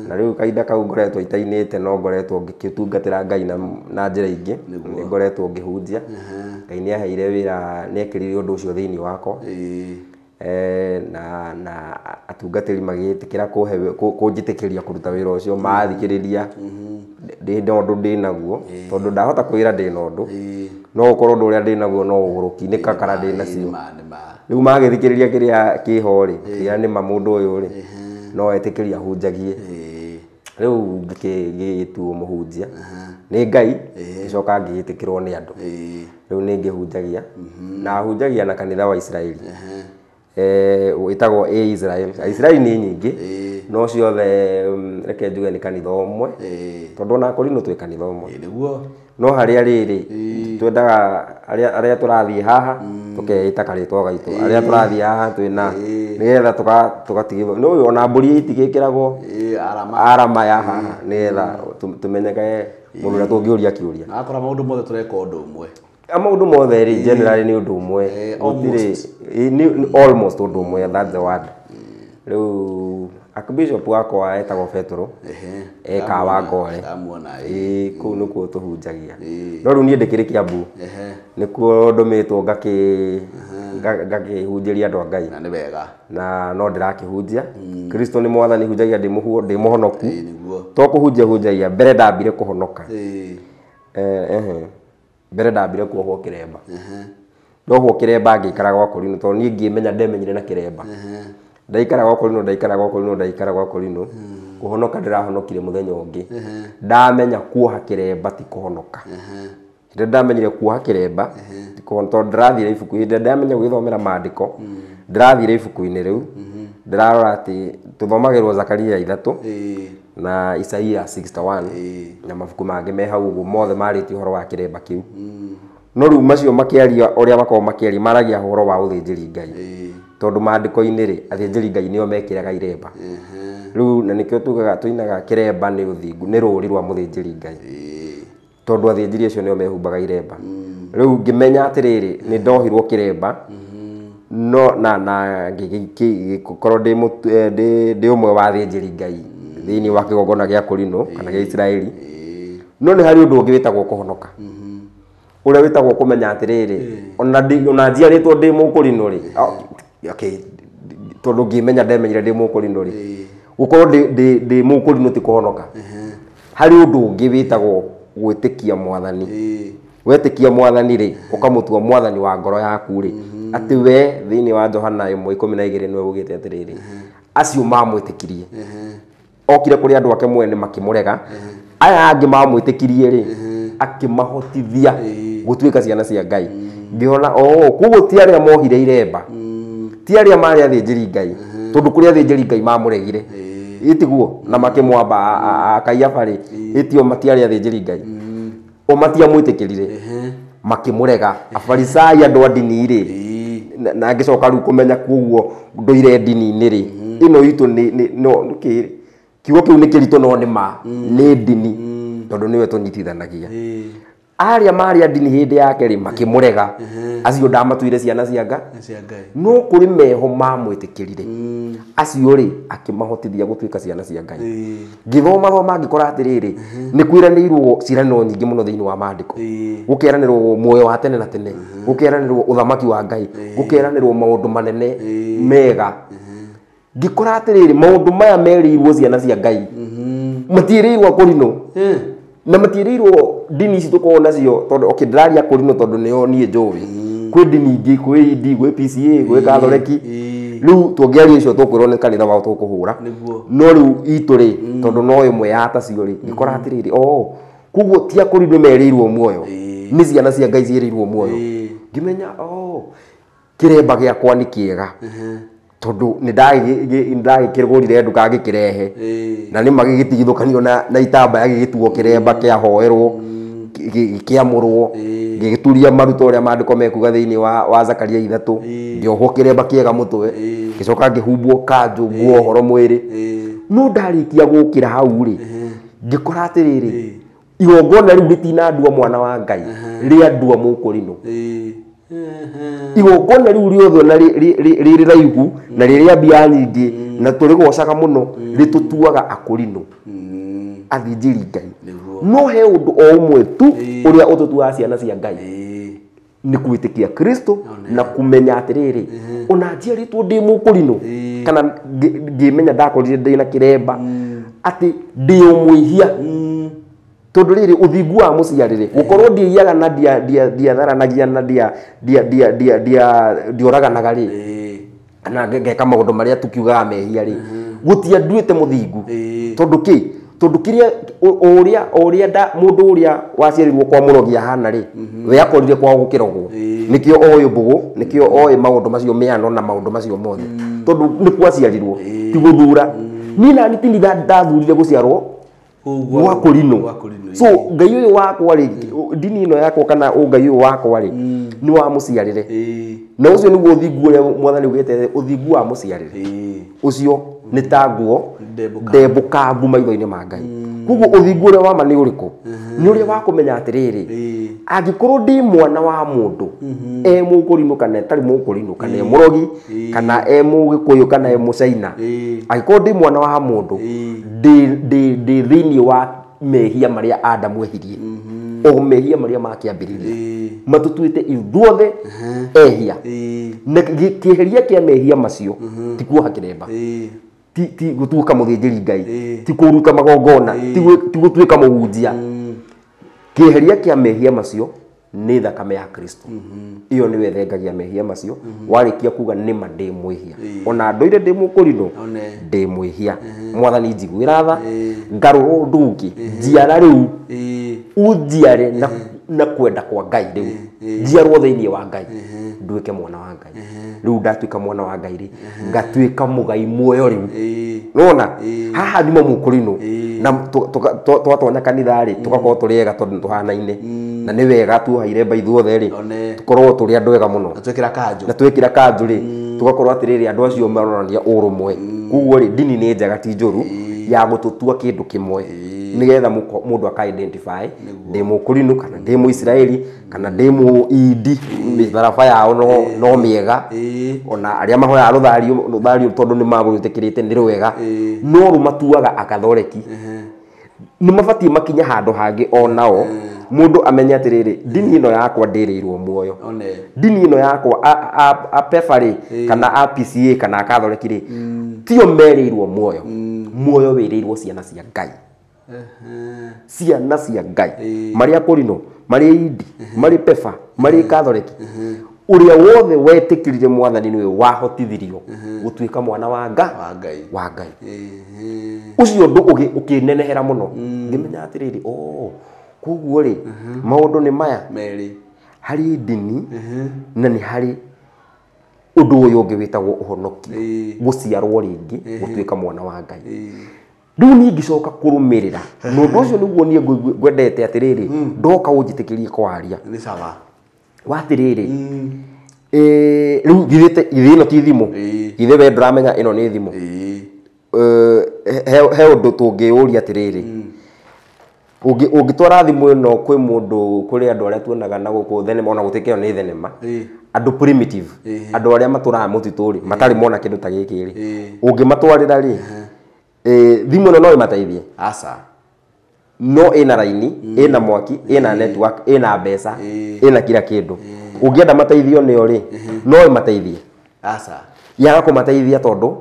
Na rĩu kahinda kau ngoretwo itainĩte no ngoretwo ngĩtungatĩra Ngai na njĩra ingĩ. Nĩ ngoretwo ngĩhunjia. Ngai nĩ aheire wĩra, nĩ ekĩrire ũndũ ũcio thĩinĩ wakwa. Na atungatĩri magĩtĩkĩra kũnjĩtĩkĩria kũruta wĩra ũcio, mathikĩrĩria ndĩ na ũndũ ndĩ naguo, tondũ ndahota kwĩra ndĩ na ũndũ, no ũkorwo ũndũ ũrĩa ndĩ naguo no ũgũrũki, nĩ kakara ndĩ nacio. Rĩu magĩthikĩrĩria kĩrĩa kĩho rĩ, kĩrĩa nĩ ma mũndũ ũyũ rĩ, no etĩkĩrie ahunjagie. Rĩu ngĩgĩtuo mũhunjia nĩ Ngai, ngĩcoka ngĩgĩtĩkĩrwo nĩ andũ. Rĩu nĩ ngĩhunjagia, na hunjagia na kanitha wa Israeli. Wĩtagwo A Israel. Israeli nĩ nyingĩ, no ciothe reke njuge nĩ kanitha ũmwe, tondũ ona Korinũ twĩ kanitha ũmwe. No harĩa rĩrĩ, twendaga arĩa tũrathiĩ haha tũkeĩta karĩtwa gaitũ, arĩa tũrathiĩ haha twĩna nĩgetha tũgatigithwo. Nĩ ona mbũri itigĩkĩragwo arama ya haha nĩgetha tũmenyeke mũndũ ũrĩa tũngĩũria kĩũria. Na akora maũndũ mothe tũreka ũndũ ũmwe. Maũndũ mothe rĩ, generally nĩ ũndũ ũmwe. Gũtirĩ, almost ũndũ ũmwe, that's the word. Rĩu Archbishop wakwa etagwo Petero, eka Wangore. Kũu nĩkuo tũhunjagia. No rĩu niĩ ndĩkĩrĩ Kiambu. Nĩkuo ndũmĩtwo ngakĩhunjĩria andũ a Ngai. Na nĩ wega. Na no ndĩrakĩhunjia. Kristo nĩ mwathani, hunjagia ndĩ mũhonoku. To kũhunjia hunjagia, mbere ndambire kũhonoka. Mbere ndambire kuohwo kĩremba. Ndohwo kĩremba ngĩikara gwa Korinũ, tondũ niĩ ngĩmenya ndemenyire na kĩremba. Ndaikara gwa Korinũ, ndaikara gwa Korinũ, ndaikara gwa Korinũ. Kũhonoka ndĩrahonokire mũthenya ũngĩ. Ndamenya kuoha kĩremba ti kũhonoka. Hĩndĩ ndamenyire kuoha kĩremba ti kũhonoka, tondũ ndĩrathire ibuku, hĩndĩ ndamenya gwĩthomera maandĩko, ndĩrathire ibuku-inĩ rĩu, ndĩrarora atĩ tũthomagĩrwo Zakaria 3 na Isaia 61 na mabuku mangĩ me hau ũguo mothe marĩtie ũhoro wa kĩremba kĩu. No rĩu macio makĩaria ũrĩa makoragwo makĩaria, maragia ũhoro wa ũthĩnjĩri Ngai. Tondũ maandĩko-inĩ rĩ, athĩnjĩri Ngai nĩo mekĩraga iremba. Rĩu na nĩkĩo tugaga tũinaga kĩremba nĩ ũthingu, nĩ rũri rwa mũthĩnjĩri Ngai. Tondũ athĩnjĩri acio nĩo mehumbaga iremba. Rĩu ngĩmenya atĩrĩrĩ, nĩ ndohirwo kĩremba, no na ngĩkorwo ndĩ ũmwe wa athĩnjĩri Ngai thĩinĩ wa kĩgongona gĩa Korinũ kana gĩa Israeli. No nĩ harĩ ũndũ ũngĩ wĩtagwo kũhonoka. Ũrĩa wĩtagwo kũmenya atĩrĩrĩ, ona njiarĩtwo ndĩ mũkũrinũ rĩ, okay, tondũ ngĩmenya ndemenyire ndĩ mũkũrinũ rĩ, gũkorwo ndĩ mũkũrinũ ti kũhonoka. Harĩ ũndũ ũngĩ wĩtagwo gwĩtĩkia mwathani. Wetĩkia mwathani rĩ, ũkamũtua mwathani wa ngoro yaku rĩ, atĩ we thĩinĩ wa Johana 1:12 nĩwe ugĩte atĩrĩrĩ, acio mamwĩtĩkirie. Okire kũrĩ andũ ake mwene makĩmũrega, aya angĩ mamwĩtĩkirie rĩ, akĩmahotithia gũtuĩka ciana cia Ngai. Ngĩona koguo ti arĩa mohire iremba, ti arĩa marĩ athĩnjĩri Ngai, tondũ kũrĩ athĩnjĩri Ngai mamũregire. Ĩtiguo na makĩmwamba Kaiafa rĩ, ĩtio matiarĩ athĩnjĩri Ngai. O matiamwĩtĩkĩrire. Makĩmũrega. Afarisai andũ a ndini rĩ, na ngĩcoka rĩu kũmenya koguo ndũire ndini-inĩ rĩ, ĩno itũ nĩ no kĩ kiugo kĩu nĩ kĩritũ no nĩ ma, nĩ ndini tondũ nĩwe tũnyitithanagia. Arĩa marĩ a ndini hĩndĩ yake rĩ makĩmũrega, acio ndamatuire ciana cia Ngai, no kũrĩ meho mamwĩtĩkĩrire, acio rĩ akĩmahotithia gũtuĩka ciana cia Ngai. Ngĩthoma thoma ngĩkora atĩrĩrĩ, nĩ kwĩranĩirwo ciĩranĩro nyingĩ mũno thĩinĩ wa maandĩko, gũkeranĩrwo muoyo wa tene na tene, gũkeranĩrwo ũthamaki wa Ngai, gũkeranĩrwo maũndũ manene mega. Ngĩkora atĩrĩrĩ, maũndũ maya merĩirwo ciana cia Ngai matiĩrĩirwo akũrinũ, na matiĩrĩirwo ndini ici tũkoragwo nacio, tondũ okay ndĩraria akũrinũ tondũ nĩo niĩ njũĩ. Kwĩ ndini ingĩ, kwĩ indi, gwĩ PCA, gwĩ Katholeki. Rĩu tũngĩaria icio tũkwĩrwo nĩ kanitha wao tũkũhũra, no rĩu itũ rĩ tondũ no ĩmwe ya tacio rĩ, ngĩkora atĩrĩrĩ, oh koguo ti akũrinũ merĩirwo muoyo, nĩ ciana cia Ngai ciĩrĩirwo muoyo. Ngĩmenya oh kĩremba gĩakwa nĩ kĩega, tondũ nĩ ndagĩkĩgũrire nduka ngĩkĩrehe, na nĩ magĩgĩtigithũkanio na itambaya gĩgĩtuo kĩremba kĩahoerwo, gĩkĩamũrwo, gĩgĩturia maruta ũrĩa maandĩko mekuga thĩinĩ wa Zakaria 3, ngĩohwo kĩremba kĩega mũtwe, ngĩcoka ngĩhumbwo kanjũ nguo horo mwĩrĩ. No ndarĩkia gũkĩra hau rĩ, ngĩkora atĩrĩrĩ, igongona rĩu rĩtinandua mwana wa Ngai, rĩandua mũkũrinũ. Igongona rĩu rĩothe na rĩrĩ raihu na rĩrĩa mbia nyingĩ na tũrĩgocaga mũno, rĩtũtuaga akũrinũ, athĩnjĩri Ngai. No he ũndũ o ũmwe tu ũrĩa ũtũtuaga ciana cia Ngai, nĩ gwĩtĩkia Kristo na kũmenya atĩrĩrĩ, ona njiarĩtwo ndĩ mũkũrinũ, kana ngĩmenya ndakorire ndĩ na kĩremba atĩ ndĩ o mwĩhia, tondũ rĩrĩ ũthingu wa mũciarĩre gũkorwo ndiiyaga na ndiatharanagia na ndioraganaga rĩ, kana ngeka maũndũ marĩa tukiugaga mehia rĩ, gũtianduĩte mũthingu. Tondũ kĩ? Tondũ kĩrĩa ũrĩa mũndũ ũrĩa waciarirwo kwa mũrogi ahana rĩ, we akorire kwao gũkĩrogwo, nĩkĩo oĩ mbũgũ, nĩkĩo oĩ maũndũ macio mĩano na maũndũ macio mothe, tondũ nĩ kwaciarirwo ti gũthura. Niĩ nani ti ndathurire gũciarwo gwa kũrinũ. So Ngai ũyũ wakwa rĩ, ndini ĩno yakwa kana Ngai ũyũ wakwa rĩ, nĩ wa mũciarĩre, na ũcio nĩguo ũthingu ũrĩa Mwathani augĩte, ũthingu wa mũciarĩre ũcio nĩ ta nguo ndembũkangu maitho-inĩ ma Ngai. Koguo ũthingu ũrĩa wa ma nĩ ũrĩkũ? Nĩ ũrĩa wa kũmenya atĩrĩrĩ, angĩkorwo ndĩ mwana wa mũndũ, e mũkũrinũ kana etarĩ mũkũrinũ, kana e mũrogi, kana e mũgĩkũyũ, kana e mũcaina, angĩkorwo ndĩ mwana wa mũndũ, ndĩ thĩinĩ wa mehia marĩa Adamu ehirie, o mehia marĩa makĩambĩrĩria matũtuĩte ithuothe ehia, na kĩeheria kĩa mehia macio ti kuoha kĩremba, ti gũtuĩka mũthĩnjĩri Ngai, ti kũruta magongona, ti gũtuĩka mũhunjia. Kĩeheria kĩa mehia macio nĩ thakame ya Kristo. Iyo nĩyo ĩthengagia mehia macio. Warĩkia kuga nĩma ndĩ mwĩhia, ona ndũire ndĩ mũkũrinũ, ndĩ mwĩhia, Mwathani njiguĩra tha, ngarũrwo ũndũ ũngĩ, njiara rĩu, ũnjiare na kwenda kwa Ngai rĩu, njiarwo thĩinĩ wa Ngai, nduĩke mwana wa Ngai. Rĩu ndatuĩka mwana wa Ngai rĩ, ngatuĩka mũgai muoyo rĩu. Nĩwona haha nyuma mũkũrinũ, na twatonya kanitha rĩ, tũgakorwo tũrĩ ega tondũ tũhanaine, na nĩ wega tuohaire mba ithuothe rĩ, tũkorwo tũrĩ andũ ega mũno, na twĩkĩra kanjũ rĩ, tũgakorwo atĩrĩrĩ andũ acio maronania ũrũmwe. Koguo rĩ, ndini nĩ njega ti njũru, ya gũtũtua kĩndũ kĩmwe, nĩgetha mũndũ aka identify ndĩ mũkũrinũ kana ndĩ mũisiraeli kana ndĩ mũindi, mĩtharaba yao no mĩega, ona arĩa mahoyaga rũthario tondũ nĩ magũrĩtĩkĩrĩte nĩ rwega, no rũmatuaga akathoreki. Nĩ mabatiĩ makinye handũ hangĩ onao, mũndũ amenye atĩrĩrĩ, ndini ĩno yakwa ndĩrĩirwo muoyo, ndini ĩno yakwa a PEFA rĩ, kana a PCA kana a Katholeki rĩ, tio merĩirwo muoyo, muoyo wĩrĩirwo ciana cia Ngai, ciana cia Ngai, marĩ akũrinũ, marĩ indi, marĩ PEFA, marĩ Katholeki, ũrĩa wothe wetĩkĩrire Mwathani nĩwe wahotithirio gũtuĩka mwana wa Ngai, wa Ngai. Ũcio ũndũ ũkĩnenehera mũno, ngĩmenya atĩrĩrĩ, oh koguo rĩ maũndũ nĩ maya merĩ, harĩ ndini na nĩ harĩ Ũndũ ũyũ ũngĩ wĩtagwo ũhonokio, gũciarwo rĩngĩ, gũtuĩka mwana wa Ngai. Rĩu niĩ ngĩcoka kũrũmĩrĩra na ũndũ ũcio nĩguo niĩ ngwendete atĩrĩrĩ, ndoka ũnjĩtĩkĩrie kwaria. Nĩ sawa. Watĩrĩrĩ, rĩu githĩ ĩno ti thimũ, githĩ we ndũramenya ĩno nĩ thimũ. He ũndũ tũngĩũria atĩrĩrĩ, ũngĩtwara thimũ ĩno kwĩ mũndũ, kũrĩ andũ arĩa tuonaga na gũkũ thenema, ona gũtuĩka ĩyo nĩ thenema, andũ primitive, andũ arĩa matũraga mũtitũ rĩ, matarĩ mona kĩndũ ta gĩkĩ rĩ, ũngĩmatwarĩra rĩ, thimũ ĩno no ĩmateithie? Aca. No ĩna raini, ĩna mwaki, ĩna network, ĩna mbeca, ĩna kila kĩndũ. Ũngĩenda mateithio nĩyo rĩ, no ĩmateithie? Aca. Yaga kũmateithia tondũ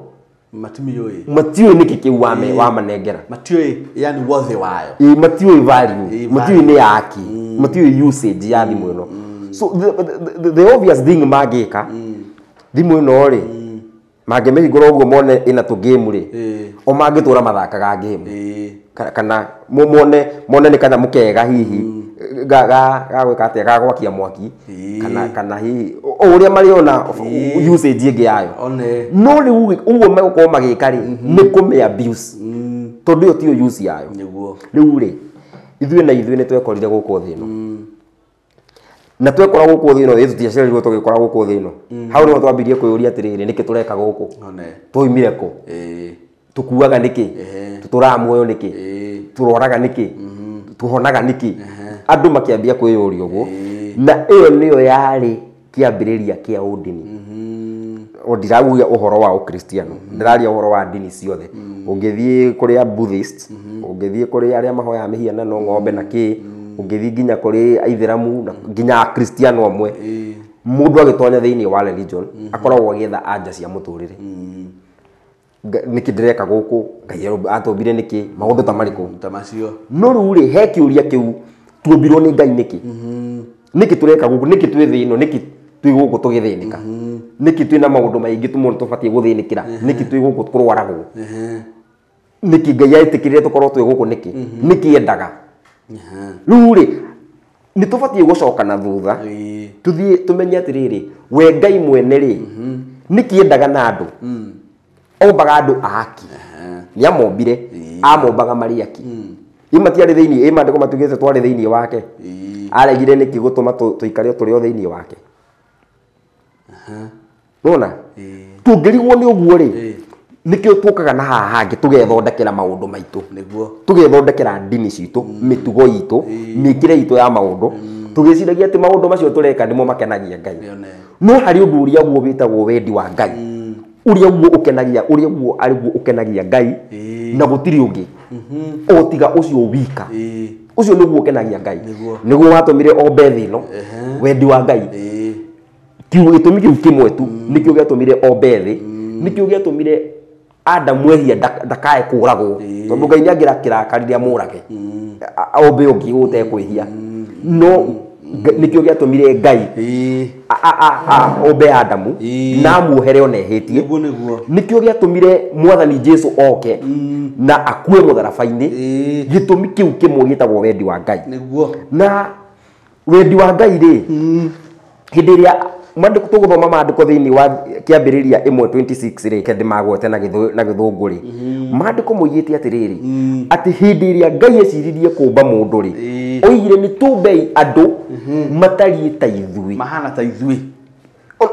matimiũĩ, matiũĩ nĩkĩ kĩu wamanengera, matiũĩ yani worth wayo. Ĩ, matiũĩ value, matiũĩ nĩ yaki, matiũĩ usage ya thimũ ĩno. So the obvious thing mangĩka, thimũ ĩno rĩ, mangĩmĩhingũra ũguo mone ĩna tũ game rĩ, o mangĩtũra mathakaga game, kana mone nĩ kanyamũ kega hihi ga gwĩka atĩa, ga gwakia mwaki, kana hihi o ũrĩa marĩona usage ĩngĩ yayo. No rĩu ũguo megũkorwo magĩka rĩ, nĩ kũmĩ abuse, tondũ ĩyo tiyo use yayo. Rĩu rĩ, ithuĩ na ithuĩ nĩ twekorire gũkũ thĩ ĩno, na twekora gũkũ thĩ ĩno, tũtiaciarirwo tũgĩkora gũkũ thĩ ĩno. Hau nĩho twambirie kwĩyũria atĩrĩrĩ, nĩkĩ tũreka gũkũ, twaumire kũ, tũkuaga nĩkĩ, tũtũraga muoyo nĩkĩ, tũroraga nĩkĩ, tũhonaga nĩkĩ. Andũ makĩambia kwĩyũria ũguo, na ĩyo nĩyo yarĩ kĩambĩrĩria kĩa ũndini. Ndirauga ũhoro wa ũkristiano, ndĩraria ũhoro wa ndini ciothe. Ũngĩthiĩ kũrĩ a Buddhist, ũngĩthiĩ kũrĩ arĩa mahoyaga mĩhianano, ng'ombe na kĩ, ũngĩthiĩ nginya kũrĩ aithĩramu na nginya akristiano amwe, mũndũ agĩtonya thĩinĩ wa religion akoragwo agĩetha anja cia mũtũrĩre. Nĩkĩ ndĩreka gũkũ, Ngai atũmbire nĩkĩ, maũndũ ta marĩkũ ta macio. No rĩu rĩ, he kĩũria kĩu, tuombirwo nĩ Ngai nĩkĩ? Nĩkĩ tũreka gũkũ? Nĩkĩ twĩ thĩ ĩno? Nĩkĩ twĩ gũkũ tũgĩthĩnĩka? Nĩkĩ twĩna maũndũ maingĩ mũno tũbatiĩ gũthĩnĩkĩra? Nĩkĩ twĩ gũkũ kũrwaragwo? Nĩkĩ Ngai etĩkĩrire tũkorwo twĩ gũkũ nĩkĩ? Nĩkĩ endaga? Rĩu rĩ, nĩ tũbatiĩ gũcoka na thutha, tũthiĩ tũmenye atĩrĩrĩ, we Ngai mwene rĩ, nĩkĩ endaga na andũ? Ombaga andũ a haki, nĩ amombire, amombaga marĩ aki. Ĩ matiarĩ thĩinĩ, ĩ maandĩko matugĩte twarĩ thĩinĩ wake. Aregire nĩkĩ gũtũma tũikare tũrĩ o thĩinĩ wake? Nona tũngĩrigwo nĩ ũguo rĩ, nĩkĩo tũkaga na haha hangĩ tũgethondekera maũndũ maitũ, tũgethondekera ndini citũ, mĩtugo itũ, mĩkĩre itũ ya maũndũ, tũgĩciragia atĩ maũndũ macio tũreka nĩmo makenagia Ngai. No harĩ ũndũ ũrĩa guo wĩtagwo wendi wa Ngai, ũrĩa guo ũkenagia, ũrĩa guo arĩ guo ũkenagia Ngai, na gũtirĩ ũngĩ o tiga ũcio wika. Ũcio nĩguo ũkenagia Ngai, nĩguo watũmire ombe thĩ ĩno, wendi wa Ngai. Gĩtũmi kĩu kĩmwe tu nĩkĩo gĩatũmire ombe thĩ, nĩkĩo gĩatũmire Adamu ehia ndakae kũragwo, tondũ Ngai nĩangĩrakĩrakarire amũrage, ombe ũngĩ ũtekwĩhia. No nĩkĩo gĩatũmire Ngai ombe Adamu na amuohere ona ehĩtie. Nĩkĩo gĩatũmire Mwathani Jesu oke na akue mũtharaba-inĩ. Gĩtũmi kĩu kĩmwe gĩtagwo wendi wa Ngai. Na wendi wa Ngai rĩ, hĩndĩ ĩrĩa maandĩko tũgũthoma maandĩko thĩinĩ wa kĩambĩrĩria 1:26 rĩ, kende magwete na gĩthũngũ rĩ, maandĩko moigĩte atĩrĩrĩ, atĩ hĩndĩ ĩrĩa Ngai eciririe kũmba mũndũ rĩ, oigire nĩ tũmbei andũ matariĩ ta ithuĩ, mahana ta ithuĩ.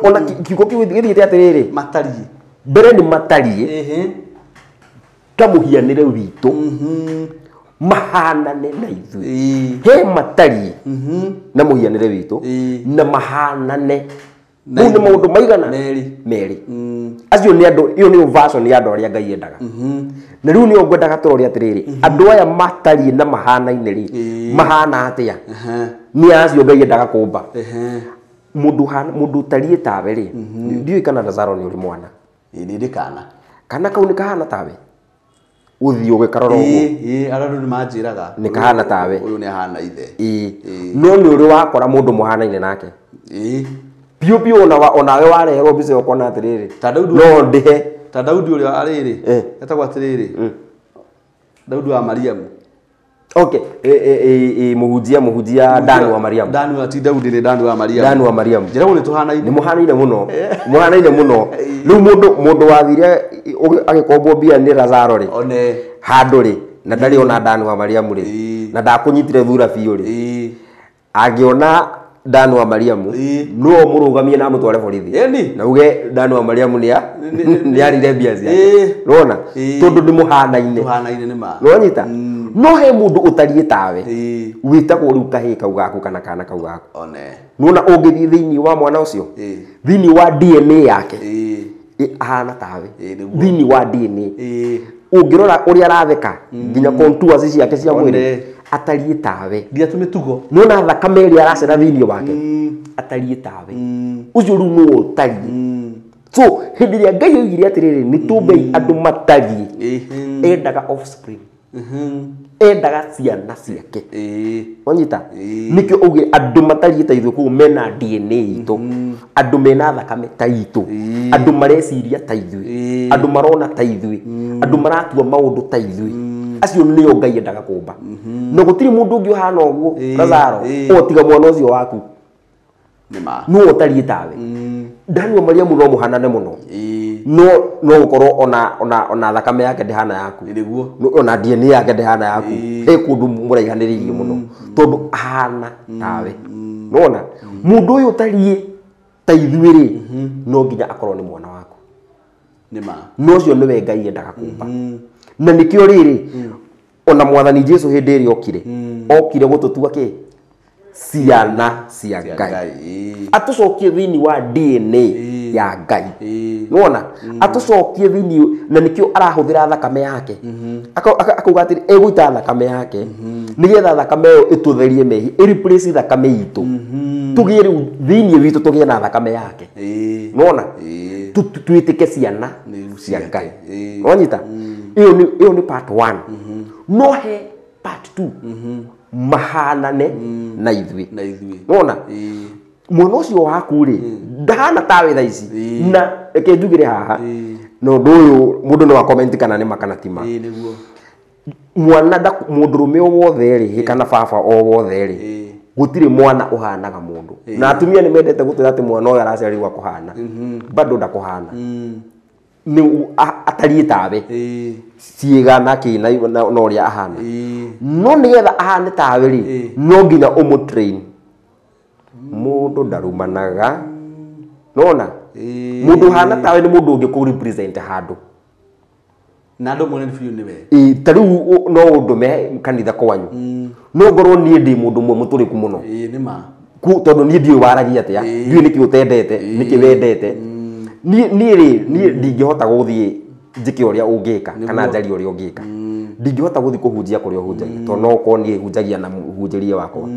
Ona kiugo kĩu gĩthiĩte atĩrĩrĩ, matariĩ mbere nĩ matariĩ ta mũhianĩre witũ, mahanane na ithuĩ. He matariĩ na mũhianĩre witũ na mahanane. Mau nĩ maũndũ maigana? Merĩ. Acio nĩ andũ, ĩyo nĩyo version ya andũ arĩa Ngai endaga. Na rĩu nĩyo ngwendaga tũrore atĩrĩrĩ, andũ aya matariĩ na mahanaine rĩ, mahana atĩa? Nĩ acio Ngai endaga kũmba. Mũndũ ũtariĩ tawe rĩ, ndiũĩ kana Lazaro nĩ ũrĩ mwana. Nĩ ndĩ kana. Kana kau nĩ kahana tawe? Ũthiĩ ũgĩkarora ũguo. Ĩĩ, arĩa andũ nĩ manjĩraga. Nĩ kahana tawe. Ũyũ nĩ ahana ithe. Ĩĩ. No nĩ ũrĩ wakora mũndũ mũhanaine nake? Ĩĩ. Biũ biũ onawe wareherwo mbica ũkona atĩrĩrĩ, no ndĩhe. Ta Daudi ũrĩa arĩrĩ, etagwo atĩrĩrĩ, Daudi wa Mariamu. Okay, muhunjia Dan wa Mariamu. Dan wa ti Daudi ni Dan wa Mariamu. Dan wa Mariamu. Njĩra nĩ tũhanaine. Nĩ mũhanaine mũno. Mũhanaine mũno. Rĩu mũndũ wathire agĩkombwo mbia nĩ Lazaro rĩ. One. Handũ rĩ na ndarĩ ona Dan wa Mariamu rĩ. Na ndakũnyitire thura biũ rĩ. Angĩona Dan wa Mariamu no mũrũgamie na amũtware borithi. Na uge Dan wa Mariamu nĩ arire mbia ciake. Nĩwona? Tondũ nĩ mũhanaine. Mũhanaine nĩ ma. Nĩwanyita? No he mũndũ ũtariĩ tawe wĩtagwo rĩu kahĩĩ kau gaku kana kana kau gaku. One. Nĩwona ũngĩthiĩ thĩinĩ wa mwana ũcio thĩinĩ wa DNA yake ahana tawe thĩinĩ wa DNA ũngĩrora ũrĩa aratheka nginya contours ciake cia mwĩrĩ atariĩ tawe nginya tũmĩtugo nĩwona thakame ĩrĩa aracera thĩinĩ wake atariĩ tawe ũcio rĩu nĩwe ũtariĩ. So hĩndĩ ĩrĩa Ngai oigire atĩrĩrĩ nĩ tũmbei andũ matariĩ endaga offspring endaga ciana ciake. Wanyita? Nĩkĩo augire andũ matariĩ ta ithuĩ koguo mena DNA itũ, andũ mena thakame ta itũ, andũ mareciria ta ithuĩ, andũ marona ta ithuĩ, andũ maratua maũndũ ta ithuĩ. Acio nĩo Ngai endaga kũmba. Na gũtirĩ mũndũ ũngĩ ũhana ũguo Lazaro o tiga mwana ũcio waku. No ũtariĩ tawe. Dan wa Mariamu no mũhanane mũno. No no gũkorwo ona thakame yake ndĩhana yaku. Nĩguo. Ona DNA yake ndĩhana yaku. He kũndũ mũraihanĩrĩirie mũno tondũ ahana tawe. Nĩwona? Mũndũ ũyũ ũtariĩ ta ithuĩ rĩ no nginya akorwo nĩ mwana waku. Nĩ ma. No ũcio nĩwe Ngai endaga kũmba. Na nĩkĩo rĩrĩ ona mwathani Jesu hĩndĩ ĩrĩa okire okire gũtũtua kĩ? Ciana cia Ngai. Atũcokie thĩinĩ wa DNA ya Ngai. Nĩwona? Atũcokie thĩinĩ na nĩkĩo arahũthĩra thakame yake. Akauga atĩrĩ egũita thakame yake nĩgetha thakame ĩyo ĩtũtherie mehia, ĩreplace thakame itũ. Tũgĩe rĩu thĩinĩ witũ tũgĩe na thakame yake. Nĩwona? Tuĩtĩke ciana cia Ngai. Nĩwanyita? Ĩyo nĩ part 1. No he part 2. Mahanane na ithuĩ. Nĩwona? Mwana ũcio waku rĩ ndahana tawe thaa ici na reke njugire haha na ũndũ ũyũ mũndũ no akomenti kana nĩ ma kana ti ma. Mwana mũndũrũme o wothe rĩ kana baba o wothe rĩ gũtirĩ mwana ũhanaga mũndũ. Na atumia nĩ mendete gũtwĩra atĩ mwana ũyũ araciarirwo akũhana bado ndakũhana. Nĩ atariĩ tawe ciĩga na kĩ na ũrĩa ahana. No nĩgetha ahane tawe rĩ no nginya ũmũtrain. Mũndũ ndarumanaga. Nĩwona? Mũndũ ũhana tawe nĩ mũndũ ũngĩ kũ represent handũ. Na andũ mone biũ nĩwe. Ta rĩu no ũndũme kanitha kwanyu. No ngorwo niĩ ndĩ mũndũ ũmwe mũtũrĩku mũno. Nĩ ma. Tondũ niĩ ndiũĩ waragia atĩa, ndiũĩ nĩkĩ ũtendete, nĩkĩ wendete. Niĩ rĩ niĩ ndingĩhota gũthiĩ njĩke ũrĩa ũngĩka kana njarie ũrĩa ũngĩka. Ndingĩhota gũthiĩ kũhunjia kũrĩa ũhunjagia tondũ no ũkorwo niĩ hunjagia na mũhunjĩrie wakwa.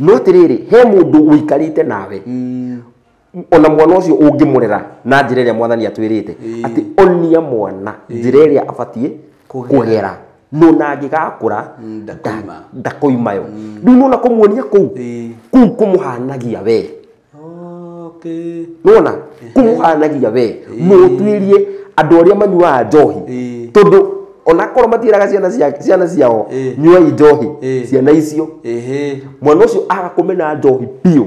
No atĩrĩrĩ he mũndũ ũikarĩte nawe ona mwana ũcio ũngĩmũrera na njĩra ĩrĩa mwathani atwĩrĩte atĩ onia mwana njĩra ĩrĩa abatiĩ kũgera no na angĩgakũra ndakoima yo. Rĩu nĩwona kũmuonia kũu kũu kũmũhanagia we. Nĩwona? Kũmũhanagia we. No ũtuĩrie andũ arĩa manyuaga njohi tondũ onakorwo matiĩraga ciana ciao nyuai njohi ciana icio mwana ũcio aga kũmena njohi biũ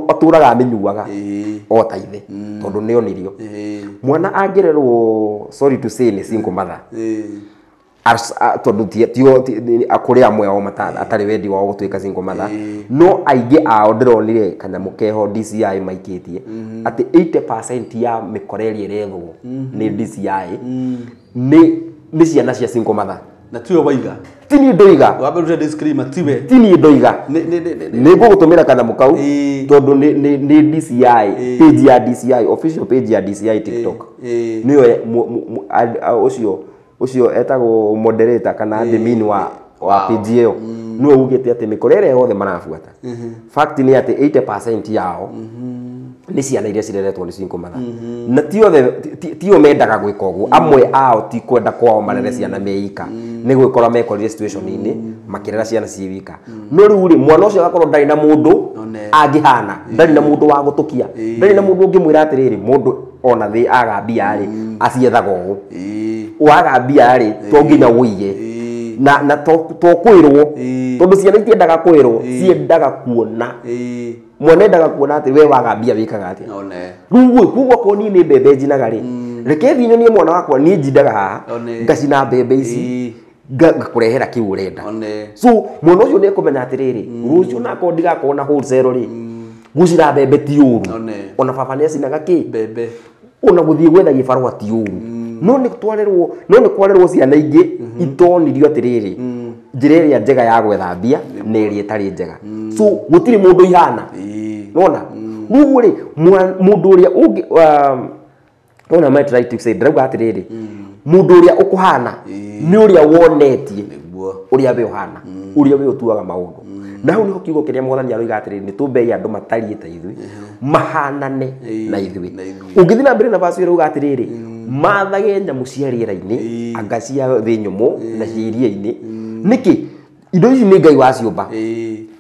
atũraga amĩnyuaga o ta ithe tondũ nĩonirio. Mwana angĩrerwo sorry to say nĩ single mother tondũ kũrĩ amwe ao atarĩ wendi wao gũtuĩka single mother no aingĩ ao ndĩronire kanyamũ keho DCI maikĩtie atĩ 80% ya mĩkora ĩrĩa ĩrethwo nĩ DCI nĩ ciana cia single mother. Na tiwe waiga. Ti niĩ ndoiga. Wambe rute disclaimer tiwe. Ti niĩ ndoiga. Nĩ ngũgũtũmĩra kanyamũ kau tondũ nĩ DCI page ya DCI official page ya DCI TikTok. Nĩyo ũcio etagwo moderator kana admin wa page ĩyo nĩwe ugĩte atĩ mĩkora ĩrĩa yothe marabuata. Fact nĩ atĩ 80% yao nĩ ciana iria cireretwo nĩ single mother. Na ti othe tio mendaga gwĩka ũguo. Amwe ao ti kwenda kwao marere ciana meika nĩ gwĩkora mekorire situation-inĩ makĩrera ciana ciĩ wika. No rĩu rĩ mwana ũcio agakorwo ndarĩ na mũndũ angĩhana, ndarĩ na mũndũ wa gũtũkia, ndarĩ na mũndũ ũngĩmwĩra atĩrĩrĩ mũndũ ona thĩ aga mbia rĩ aciethaga ũũ, waga mbia rĩ to nginya ũiye. Na to kwĩrwo tondũ ciana itiendaga kwĩrwo, ciendaga kuona. Mwana endaga kuona atĩ we waga mbia wĩkaga atĩa. Rĩu koguo akorwo niĩ nĩ mbembe njinaga rĩ, reke thiĩ nyonie mwana wakwa niĩ njindaga haha ngacina mbembe ici ngakũrehera kĩu ũrenda. So mwana ũcio nĩ ekũmenya atĩrĩrĩ, rũciũ nakorwo ndigakorwo na wholesale rĩ, gũcina mbembe ti ũru, ona baba nĩ acinaga kĩ mbembe, ona gũthiĩ gwetha gĩbarũa ti ũru. No nĩ twarerwo, no nĩ kwarerwo ciana ingĩ itonirio atĩrĩrĩ, njĩra ĩrĩa njega ya gwetha mbia na ĩrĩa ĩtarĩ njega. So gũtirĩ mũndũ ihana. Nona rĩu rĩ, mũndũ ũrĩa ũngĩ ona might try to say ndĩrauga atĩrĩrĩ, mũndũ ũrĩa ũkũhana nĩ ũrĩa wonetie ũrĩa we ũhana, ũrĩa we ũtuaga maũndũ. Na hau nĩho kiugo kĩrĩa mwathani aroiga atĩrĩrĩ, nĩ tũmbei andũ matariĩ ta ithuĩ, mahanane na ithuĩ. Ũngĩthiĩ na mbere na verse ĩyo ĩrauga atĩrĩrĩ, mathage nyamũ cia rĩera-inĩ, anga cia thĩ nyũmũ na cia iria-inĩ. Nĩkĩ? Indo ici nĩ Ngai waciũmba.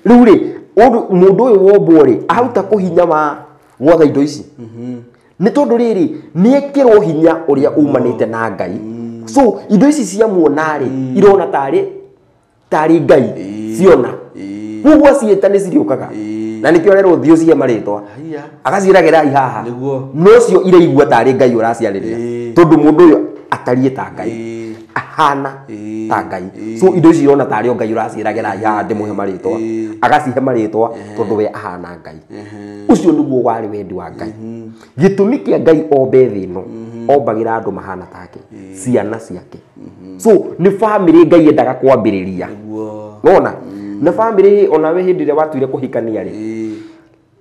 Rĩu rĩ, mũndũ ũyũ wombwo rĩ, ahota kũhinya wa gwatha indo ici. Nĩ tondũ rĩrĩ, nĩ ekĩrwo hinya ũrĩa umanĩte na Ngai. So indo ici ciamuona rĩ, irona tarĩ Ngai ciona. Koguo ciĩta nĩ cirĩũkaga. Na nĩkĩo arerwo thiĩ ũcihe marĩtwa. Agaciĩragĩra i haha. No cio iraigua tarĩ Ngai ũraciarĩria. Tondũ mũndũ ũyũ atariĩ ta Ngai. Ahana ta Ngai. So indo ici irona tarĩ o Ngai ũraciĩragĩra i haha ndĩmũhe marĩtwa. Agacihe marĩtwa tondũ we ahana Ngai. Ũcio nĩguo warĩ wendi wa Ngai. Gĩtũmi kĩa Ngai ombe thĩ ĩno, ombagĩra andũ mahana take, ciana ciake. So nĩ family Ngai endaga kwambĩrĩria. Nona? Na family onawe hĩndĩ ĩrĩa watuire kũhikania rĩ,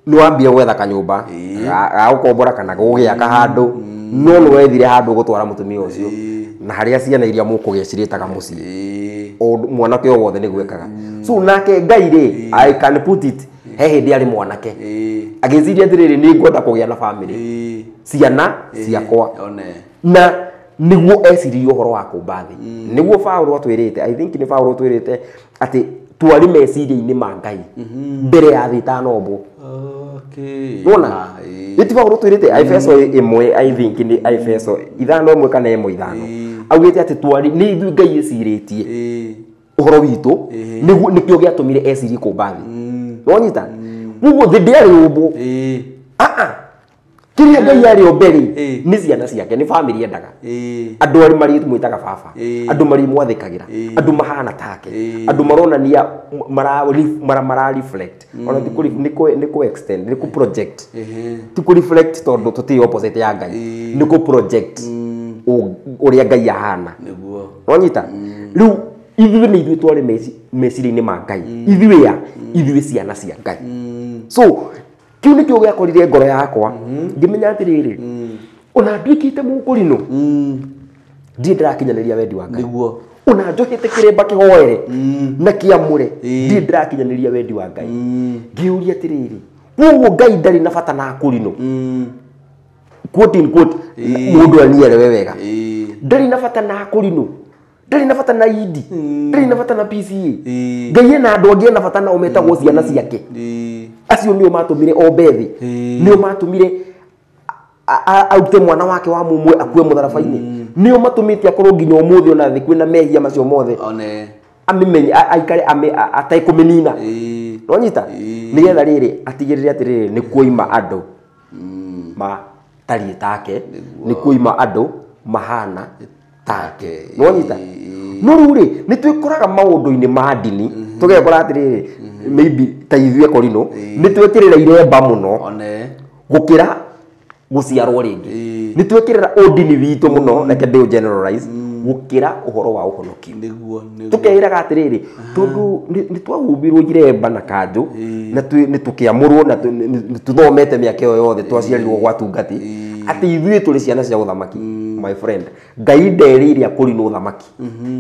nĩ wambire gwetha kanyũmba ga gũkombora kana gũgĩaka handũ, no nĩ wethire handũ ũgũtwara mũtumia ũcio, na harĩa ciana iria mũkũgĩa cirĩtaga mũciĩ. O mwanake o wothe nĩguo ekaga. So nake Ngai rĩ, I can put it, he hĩndĩ arĩ mwanake agĩciria atĩrĩrĩ, nĩ ngwenda kũgĩa na family, ciana ciakwa. Na nĩguo eciririe ũhoro wa kũmba thĩ. Nĩguo Paũlũ atwĩrĩte, I think nĩ Paũlũ atwĩrĩte atĩ twarĩ meciria-inĩ ma Ngai mbere ya thĩ ĩtanombwo. Nona? Ĩti Paũlũ atwĩrĩte Efeso 1, I think nĩ Efeso 5:1 kana 1:5. Augĩte atĩ twarĩ nĩ ithuĩ Ngai ecirĩtie ũhoro witũ, nĩguo nĩkĩo gĩatũmire ecirie kũmba thĩ. Nonyita? Koguo thĩ ndĩarĩ ũmbwo. Kĩrĩa Ngai arĩ o mbere nĩ ciana ciake, nĩ family endaga. Andũ arĩa marĩ mwĩtaga baba, andũ marĩ mwathĩkagĩra, andũ mahana take, andũ maronania mara reflect. Ona ti nĩ kũ extend, nĩ kũ project. Ti kũ reflect tondũ tũtirĩ opposite ya Ngai. Nĩ kũ project ũrĩa Ngai ahana. Nonyita? Rĩu ithuĩ nĩ ithuĩ twarĩ meciria-inĩ ma Ngai. Ithuĩ ya, ithuĩ ciana cia Ngai. So kĩu nĩkĩo gĩakorire ngoro yakwa ngĩmenya atĩrĩrĩ, ona nduĩkĩte mũkũrinũ, ndirĩ ndĩrakinyanĩria wendi wa Ngai. Ona njohete kĩremba kĩhoere na kĩamũre, ndirĩ ndĩrakinyanĩria wendi wa Ngai. Ngĩũria atĩrĩrĩ, koguo Ngai ndarĩ na bata na akũrinũ, quote in quote, mũndũ anielewe wega, ndarĩ na bata na akũrinũ, ndarĩ na bata na ID, ndarĩ na bata na PCA. Ngai ena andũ angĩ ena bata nao metagwo ciana ciake. Acio nĩo matũmire ombe thĩ, nĩo matũmire aute mwana wake wa mũmwe akue mũtharaba-inĩ, nĩo matũmĩte akorwo nginya ũmũthĩ ona thĩ kwĩna mehia macio mothe, amĩmenye, aikare atekũmĩnina. Nonyita? Nĩgetha rĩrĩ atigĩrĩre atĩrĩrĩ, nĩ kuoima andũ matariĩ take, nĩ kuoima andũ mahana take. Nonyita? No rĩu rĩ, nĩ twĩkoraga maũndũ-inĩ ma ndini, tũgekora atĩrĩrĩ, maybe ta ithuĩ Korinũ, nĩ twekĩrĩra iremba mũno gũkĩra gũciarwo rĩngĩ. Nĩ twekĩrĩra ũndini witũ mũno, reke ndĩ generalize, gũkĩra ũhoro wa ũhonokio. Tũkeĩraga atĩrĩrĩ, tondũ nĩ twahumbirwo iremba na kanjũ, na nĩ tũkĩamũrwo, na nĩ tũthomete mĩaka ĩyo yothe twaciarirwo gwa tungati, atĩ ithuĩ tũrĩ ciana cia ũthamaki. My friend, Ngai nderĩire akũrinwo ũthamaki.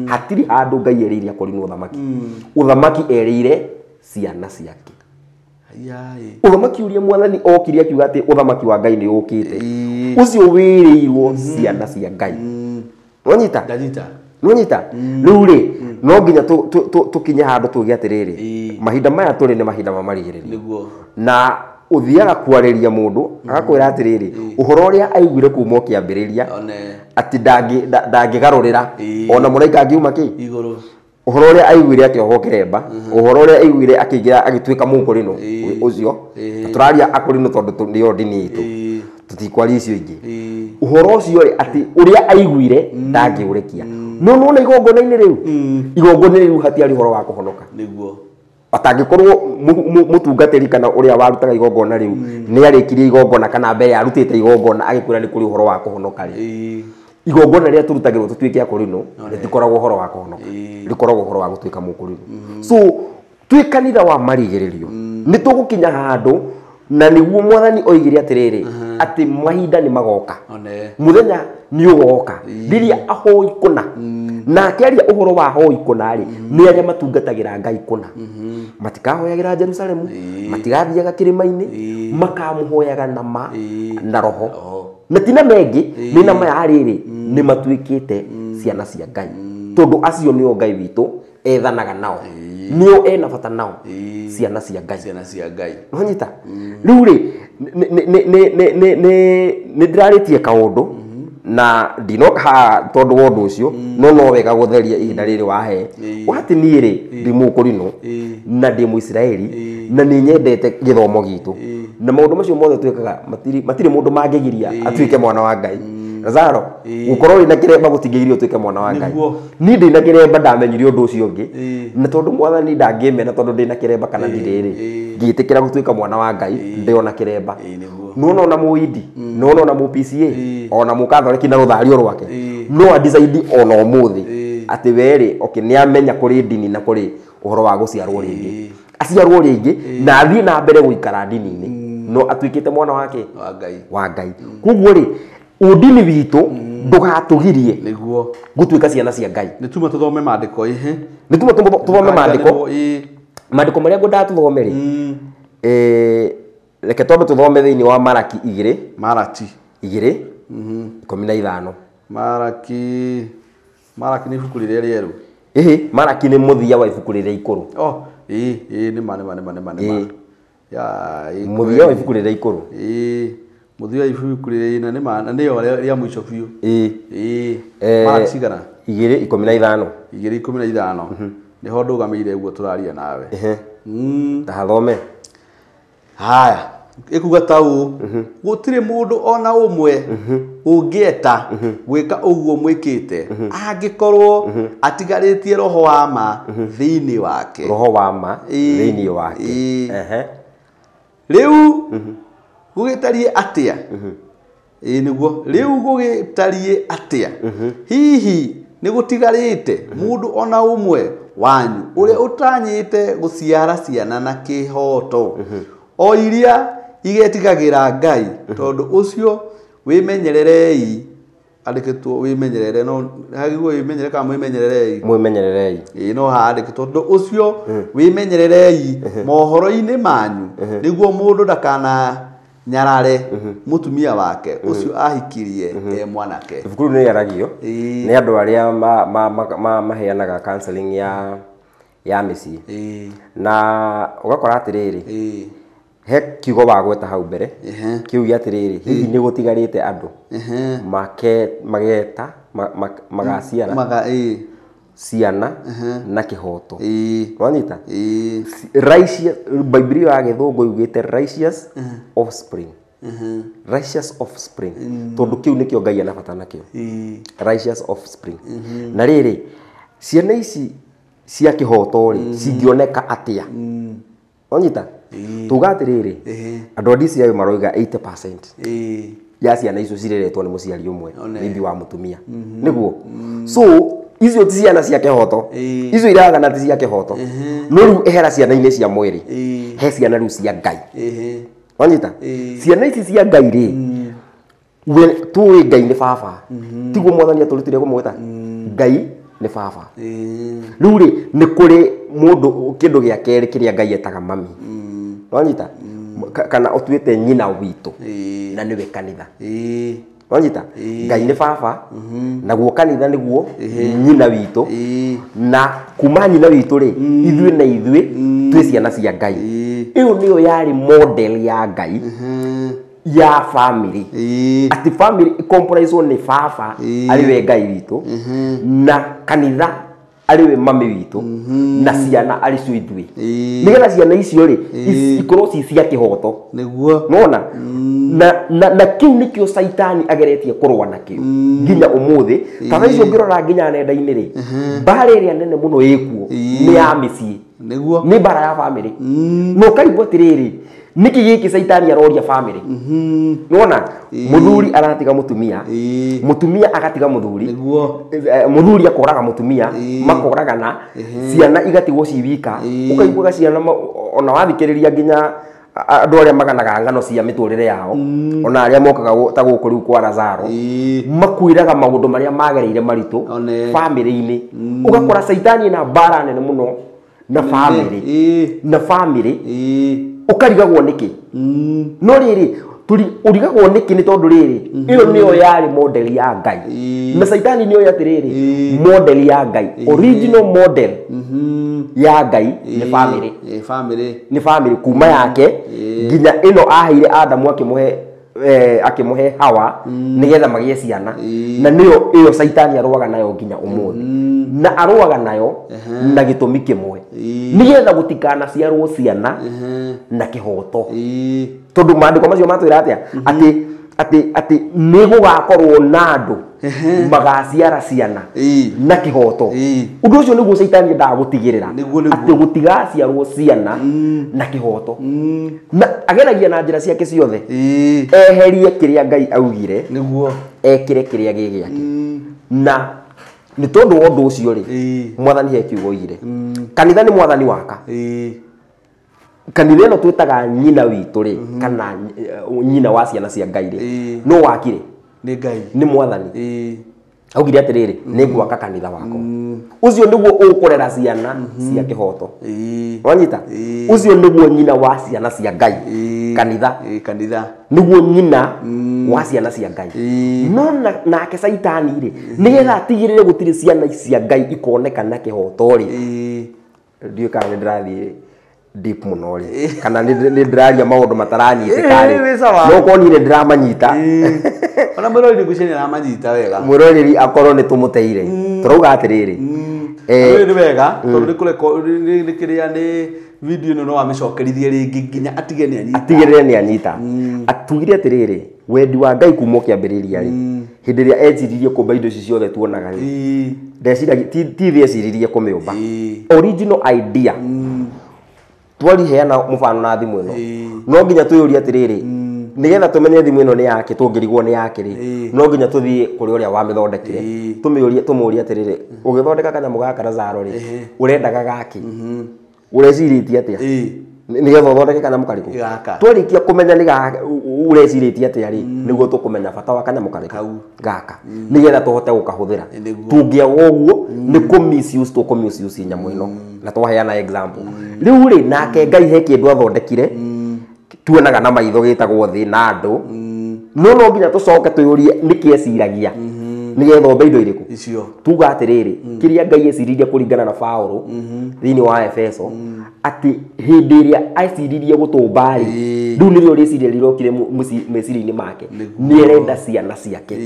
Hatirĩ handũ Ngai erĩire akũrinwo ũthamaki. Ũthamaki erĩire ciana ciake. Ũthamaki ũrĩa mwathani okire akiuga atĩ ũthamaki wa Ngai nĩ ũkĩte, ũcio wĩrĩirwo ciana cia Ngai. Nonyita? Nonyita? Rĩu rĩ, no nginya tũkinye handũ tuge atĩrĩrĩ, mahinda maya tũrĩ nĩ mahinda ma marigĩrĩrio. Na ũthiaga kwarĩria mũndũ agakwĩra atĩrĩrĩ, ũhoro ũrĩa aiguire kuma ũkĩambĩrĩria atĩ ndangĩgarũrĩra, ona mũraika angiuma kĩ igũrũ. Ũhoro ũrĩa aiguire akĩohwo kĩremba, ũhoro ũrĩa aiguire akĩingĩra agĩtuĩka mũkũrinũ ũcio, tũraria akũrinũ tondũ nĩyo ndini itũ, tũtikwaria icio ingĩ. Ũhoro ũcio rĩ, atĩ ũrĩa aiguire ndangĩũrekia. No nĩwona igongona-inĩ rĩu, igongona rĩu hatiarĩ ũhoro wa kũhonoka. Nĩguo. Atangĩkorwo mũtungatĩri kana ũrĩa warutaga igongona rĩu nĩ arĩkirie igongona kana mbere arutĩte igongona agĩkwĩra nĩ kũrĩ ũhoro wa kũhonoka rĩ, igongona rĩrĩa tũrutagĩrwo tũtuĩke akũrinũ rĩtikoragwo ũhoro wa kũhonoka, rĩkoragwo ũhoro wa gũtuĩka mũkũrinũ. So twĩ kanitha wa marigĩrĩrio nĩ tũgũkinya handũ, na nĩguo mwathani oigire atĩrĩrĩ, atĩ mahinda nĩ magoka, mũthenya nĩ ũgoka rĩrĩa ahoi kũna. Na akĩaria ũhoro wa ahoi kũna rĩ, nĩ arĩa matungatagĩra Ngai kũna, matikahoyagĩra Jerusalemu, matigathiaga kĩrĩma-inĩ, makamũhoyaga na ma na roho, na ti na mengĩ, nĩ na maya rĩrĩ nĩ matuĩkĩte ciana cia Ngai, tondũ acio nĩo Ngai witũ ethanaga nao, nĩo ena bata nao, ciana cia Ngai, ciana cia Ngai. Wanyita? Rĩu rĩ, nĩ ndĩrarĩtie kaũndũ na ndinoka haha tondũ wa ũndũ ũcio, no wega gũtheria ihinda rĩrĩ wahe. Wati niĩ rĩ, ndĩ mũkũrinũ na ndĩ Mũisiraeli na nĩ nyendete gĩthomo gitũ, na maũndũ macio mothe twĩkaga matirĩ mũndũ mangĩgiria atuĩke mwana wa Ngai. Lazaro, gũkorwo wĩna kĩremba gũtingĩgiria ũtuĩke mwana wa Ngai. Niĩ ndĩna kĩremba ndamenyire ũndũ ũcio ũngĩ, na tondũ mwathani ndangĩmena tondũ ndĩna kĩremba kana ndirĩ rĩ, ngĩtĩkĩra gũtuĩka mwana wa Ngai ndĩ ona kĩremba. Nĩwona ona mũindi, nĩwona ona mũ PCA, ona mũkathoreki na rũthario rwake, no a decide ona ũmũthĩ atĩ we rĩ, okay, nĩamenya kũrĩ ndini na kũrĩ ũhoro wa gũciarwo rĩngĩ, aciarwo rĩngĩ na athiĩ na mbere gũikara ndini-inĩ, no atuĩkĩte mwana wake wa Ngai. Koguo rĩ, ũndini witũ ndũgatũgirie nĩguo gũtuĩka ciana cia Ngai. Nĩ tuma tũthome maandĩko ihe, nĩ tuma tũthome maandĩko, maandĩko marĩa ngwendaga tũthome rĩ, reke twambe tũthome thĩinĩ wa Maraki 2, Maraki 2 15. Maraki nĩ ibuku rĩrĩa rĩerũ. Ĩhĩ, Maraki nĩ mũthia wa ibuku rĩrĩa ikũrũ. Oh, ĩĩ nĩ ma nĩ ma nĩ ma nĩ ma. Ya, mũthia wa ibuku rĩrĩa ikũrũ. Ĩĩ, mũthia wa ibuku rĩrĩa na nĩ ma na nĩyo rĩa mũico biũ. Ĩĩ. Maraki cigana? 2:15. 2:15. Nĩho ndũgamĩire ũguo tũraria nawe. Ta hathome. Haya, ĩkuga ta ũũ, gũtirĩ mũndũ ona ũmwe ũngĩeta gwĩka ũguo mwĩkĩte angĩkorwo atigarĩtie roho wa ma thĩinĩ wake. Roho wa ma thĩinĩ wake. Rĩu gũgĩtariĩ atĩa? Ĩĩ nĩguo. Rĩu gũgĩtariĩ atĩa? Hihi nĩ gũtigarĩte mũndũ ona ũmwe wanyu ũrĩa ũtanyĩte gũciara ciana na kĩhooto, o iria igetigagĩra Ngai, tondũ ũcio wĩmenyererei, andĩkĩtwo wĩmenyerere, no hagĩrĩirwo wĩmenyerere kana mwĩmenyererei? Mwĩmenyererei. Ĩĩ no handĩkĩtwo tondũ ũcio wĩmenyererei mohoro-inĩ manyu, nĩguo mũndũ ndakananyarare mũtumia wake ũcio ahikirie e mwanake. Ibuku rĩu nĩ rĩaragio nĩ andũ arĩa maheanaga counseling ya mĩciĩ, na ũgakora atĩrĩrĩ, he kiugo wagweta hau mbere, kiu gĩa atĩrĩrĩ, hihi nĩ gũtigarĩte andũ mageta magaciara ciana na kĩhooto. Wanyita? Righteous, Bibilia ya gĩthũngũ yugĩte righteous offspring. Righteous offspring. Tondũ kĩu nĩkĩo Ngai ena bata nakĩo. Righteous offspring. Na rĩrĩ, ciana ici cia kĩhooto rĩ, cingĩoneka atĩa? Wanyita? Tuga atĩrĩrĩ, andũ a DCI maroiga 80% ya ciana icio cireretwo nĩ mũciari ũmwe, maybe wa mũtumia. Nĩguo. So icio ti ciana cia kĩhooto, icio iragana ti cia kĩhooto, no rĩu ehera ciana-inĩ cia mwĩrĩ, he ciana rĩu cia Ngai. Wanyita? Ciana ici cia Ngai rĩ, we tũĩ Ngai nĩ baba, tiguo mwathani atũrutire kũmwĩta Ngai nĩ baba. Rĩu rĩ, nĩ kũrĩ mũndũ kĩndũ gĩa kerĩ kĩrĩa Ngai etaga mami. Wanyita? Kana ũtuĩte nyina witũ, na nĩwe kanitha. Wanyita? Ngai nĩ baba, naguo kanitha nĩguo nyina witũ, na kuma nyina witũ rĩ, ithuĩ na ithuĩ twĩ ciana cia Ngai. Ĩyo nĩyo yarĩ model ya Ngai ya family. Atĩ family comprise nĩ baba arĩ we Ngai witũ, na kanitha arĩ we mami witũ na ciana arĩ cio ithuĩ nĩgetha ciana icio rĩ ikorwo ci cia kĩhoto nĩguo nona na kĩu nĩkĩo Saitani ageretie kũrũa nakĩo nginya ũmũthĩ ta thaa icio ũngĩrora nginya nenda-inĩ rĩ mbara ĩrĩa nene mũno ĩkuo nĩ ya mĩciĩ nĩguo nĩ mbara ya bamĩrĩ na ũkarigwo atĩrĩrĩ nĩkĩ gĩkĩ Saitani aroria bamĩrĩ nona mũthuri aratiga mũtumia mũtumia agatiga mũthuri nĩguo mũthuri akoraga mũtumia makoragana ciana igatigwo ci wika ũkaiguaga ciana ona wathikĩrĩria nginya andũ arĩa maganaga ng'ano cia mĩtũrĩre yao ona arĩa mokaga ta gũkũ rĩu kwa Lazaro makwĩraga maũndũ marĩa magereire maritũ bamĩrĩ-inĩ ũgakora Saitani ena mbara nene mũno na bamĩrĩ na bamĩrĩ ũkarigagwo nĩkĩ no rĩrĩ ũrigagwo nĩkĩ nĩ tondũ rĩrĩ ĩyo nĩyo yarĩ model ya Ngai na Saitani nĩoĩ atĩrĩrĩ model ya Ngai original model ya Ngai nĩ bamĩrĩ nĩ bamĩrĩ kuma yake nginya ĩno aheire Adamu akĩmũhe akĩmũhe Hawa nĩgetha magĩe ciana na nĩyo ĩyo Saitani arũaga nayo nginya ũmũthĩ na arũaga nayo na gĩtũmi kĩmwe nĩgetha gũtikanaciarwo ciana na kĩhoto tondũ maandĩko macio matwĩra atĩa atĩ atĩ atĩ nĩ gũgakorwo na andũ magaciara ciana na kĩhoto ũndũ ũcio nĩguo Saitani endaga gũtigĩrĩra atĩ gũtigaciarwo ciana na kĩhoto na ageragia na njĩra ciake ciothe eherie kĩrĩa Ngai augire nĩguo ekĩre kĩrĩa gĩ gĩake na nĩ tondũ wa ũndũ ũcio rĩ mwathani he kiugo oigire kanitha nĩ mwathani waka kanitha ĩno twĩtaga nyina witũ rĩ kana nyina wa ciana cia Ngai rĩ no wakire nĩ Ngai nĩ mwathani augire atĩrĩrĩ nĩ ngwaka kanitha wakwa ũcio nĩguo ũkũrera ciana cia kĩhoto wanyita ũcio nĩguo nyina wa ciana cia Ngai kanitha kanitha nĩguo nyina wa ciana cia Ngai no nake Saitani rĩ nĩgetha atigĩrĩre gũtirĩ ciana cia Ngai ikoneka na kĩhoto rĩ ndiũĩ kana nĩ ndĩrathiĩ deep mũno rĩ kana nĩ ndĩraria maũndũ mataranyitĩka rĩ no korwo niĩ nĩ ndĩramanyita ona mwĩroreri ngwĩciria nĩ aramanyita wega mwĩroreri akorwo nĩ tũmũteire tũrauga atĩrĩrĩ nĩ wega tondũ nĩ kĩrĩa nĩ video ĩno no amĩcokerithie rĩngĩ nginya atige nĩ anyita atigĩrĩre nĩ anyita atugire atĩrĩrĩ wendi wa Ngai kuma ũkĩambĩrĩria rĩ hĩndĩ ĩrĩa eciririe kũmba indo ici ciothe tuonaga rĩ ndeciragia ti thĩ eciririe kũmĩũmba original idea twariheana mũbano na thimũ ĩno no nginya twĩyũrie atĩrĩrĩ nĩgetha tũmenye thimũ ĩno nĩ yake tũngĩrigwo nĩ yake rĩ no nginya tũthiĩ kũrĩ ũrĩa wamĩthondekire tũmũrie atĩrĩrĩ ũgĩthondeka kanyamũ gaka Lazaro rĩ ũrendaga gakĩ ũrecirĩtie atĩa nĩgetha ũthondeke kanyamũ karĩkũ twarĩkia kũmenya nĩ ũrecirĩtie atĩa rĩ nĩguo tũkũmenya bata wa kanyamũ karĩkũ gaka nĩgetha tũhote gũkahũthĩra tũngĩaga ũguo nĩ kũ misuse tũkũ misuse nyamũ ĩno na twaheana example rĩu rĩ nake Ngai he kĩndũ athondekire tuonaga na maitho gĩtagwo thĩ na andũ no no nginya tũcoke twĩyũrie nĩkĩ eciragia nĩgetha ombe indo irĩkũ icio tuga atĩrĩrĩ kĩrĩa Ngai eciririe kũringana na Paũlũ thĩinĩ wa Efeso atĩ hĩndĩ ĩrĩa eciririe gũtũmba rĩ rĩu nĩrĩo rĩciria rĩrokire meciria-inĩ make nĩ arenda ciana ciake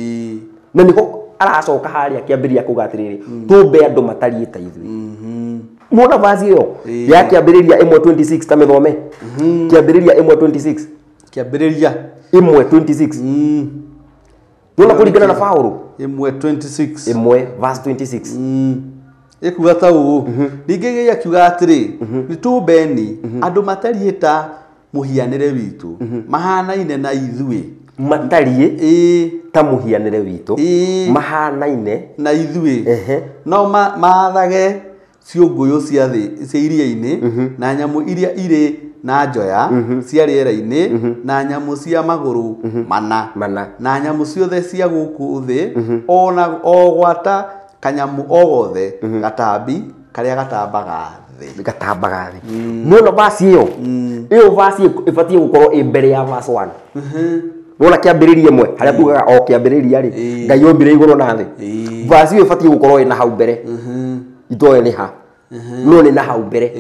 na nĩho aracoka harĩa kĩambĩrĩria kuga atĩrĩrĩ tũmbe andũ matariĩ ta ithuĩ Muona vazi ĩyo ya kĩambĩrĩria 1:26 ta mĩthome kĩambĩrĩria 1:26 kĩambĩrĩria 1:26 nona kũringana na Paũlũ 1:26 1 verse 26 ĩkuga ta ũũ ningĩ Ngai akiuga atĩrĩ nĩ tũmbeni andũ matariĩ ta mũhianĩre witũ mahanaine na ithuĩ matariĩ ta mũhianĩre witũ mahanaine na ithuĩ no maathage ciũngũyũ cia thĩ cia iria-inĩ na nyamũ iria irĩ na njoya cia rĩera-inĩ na nyamũ cia magũrũ mana na nyamũ ciothe cia gũkũ thĩ ona o gwata kanyamũ o gothe gatambi karĩa gatambaga thĩ gatambaga thĩ nona verse ĩyo ĩyo verse ĩbatiĩ gũkorwo ĩ mbere ya verse 1 nona kĩambĩrĩria ĩmwe harĩa tugaga o kĩambĩrĩria rĩ Ngai ombire igũrũ na thĩ verse ĩyo ĩbatiĩ gũkorwo ĩna hau mbere itoe nĩ ha No nĩ na hau mbere.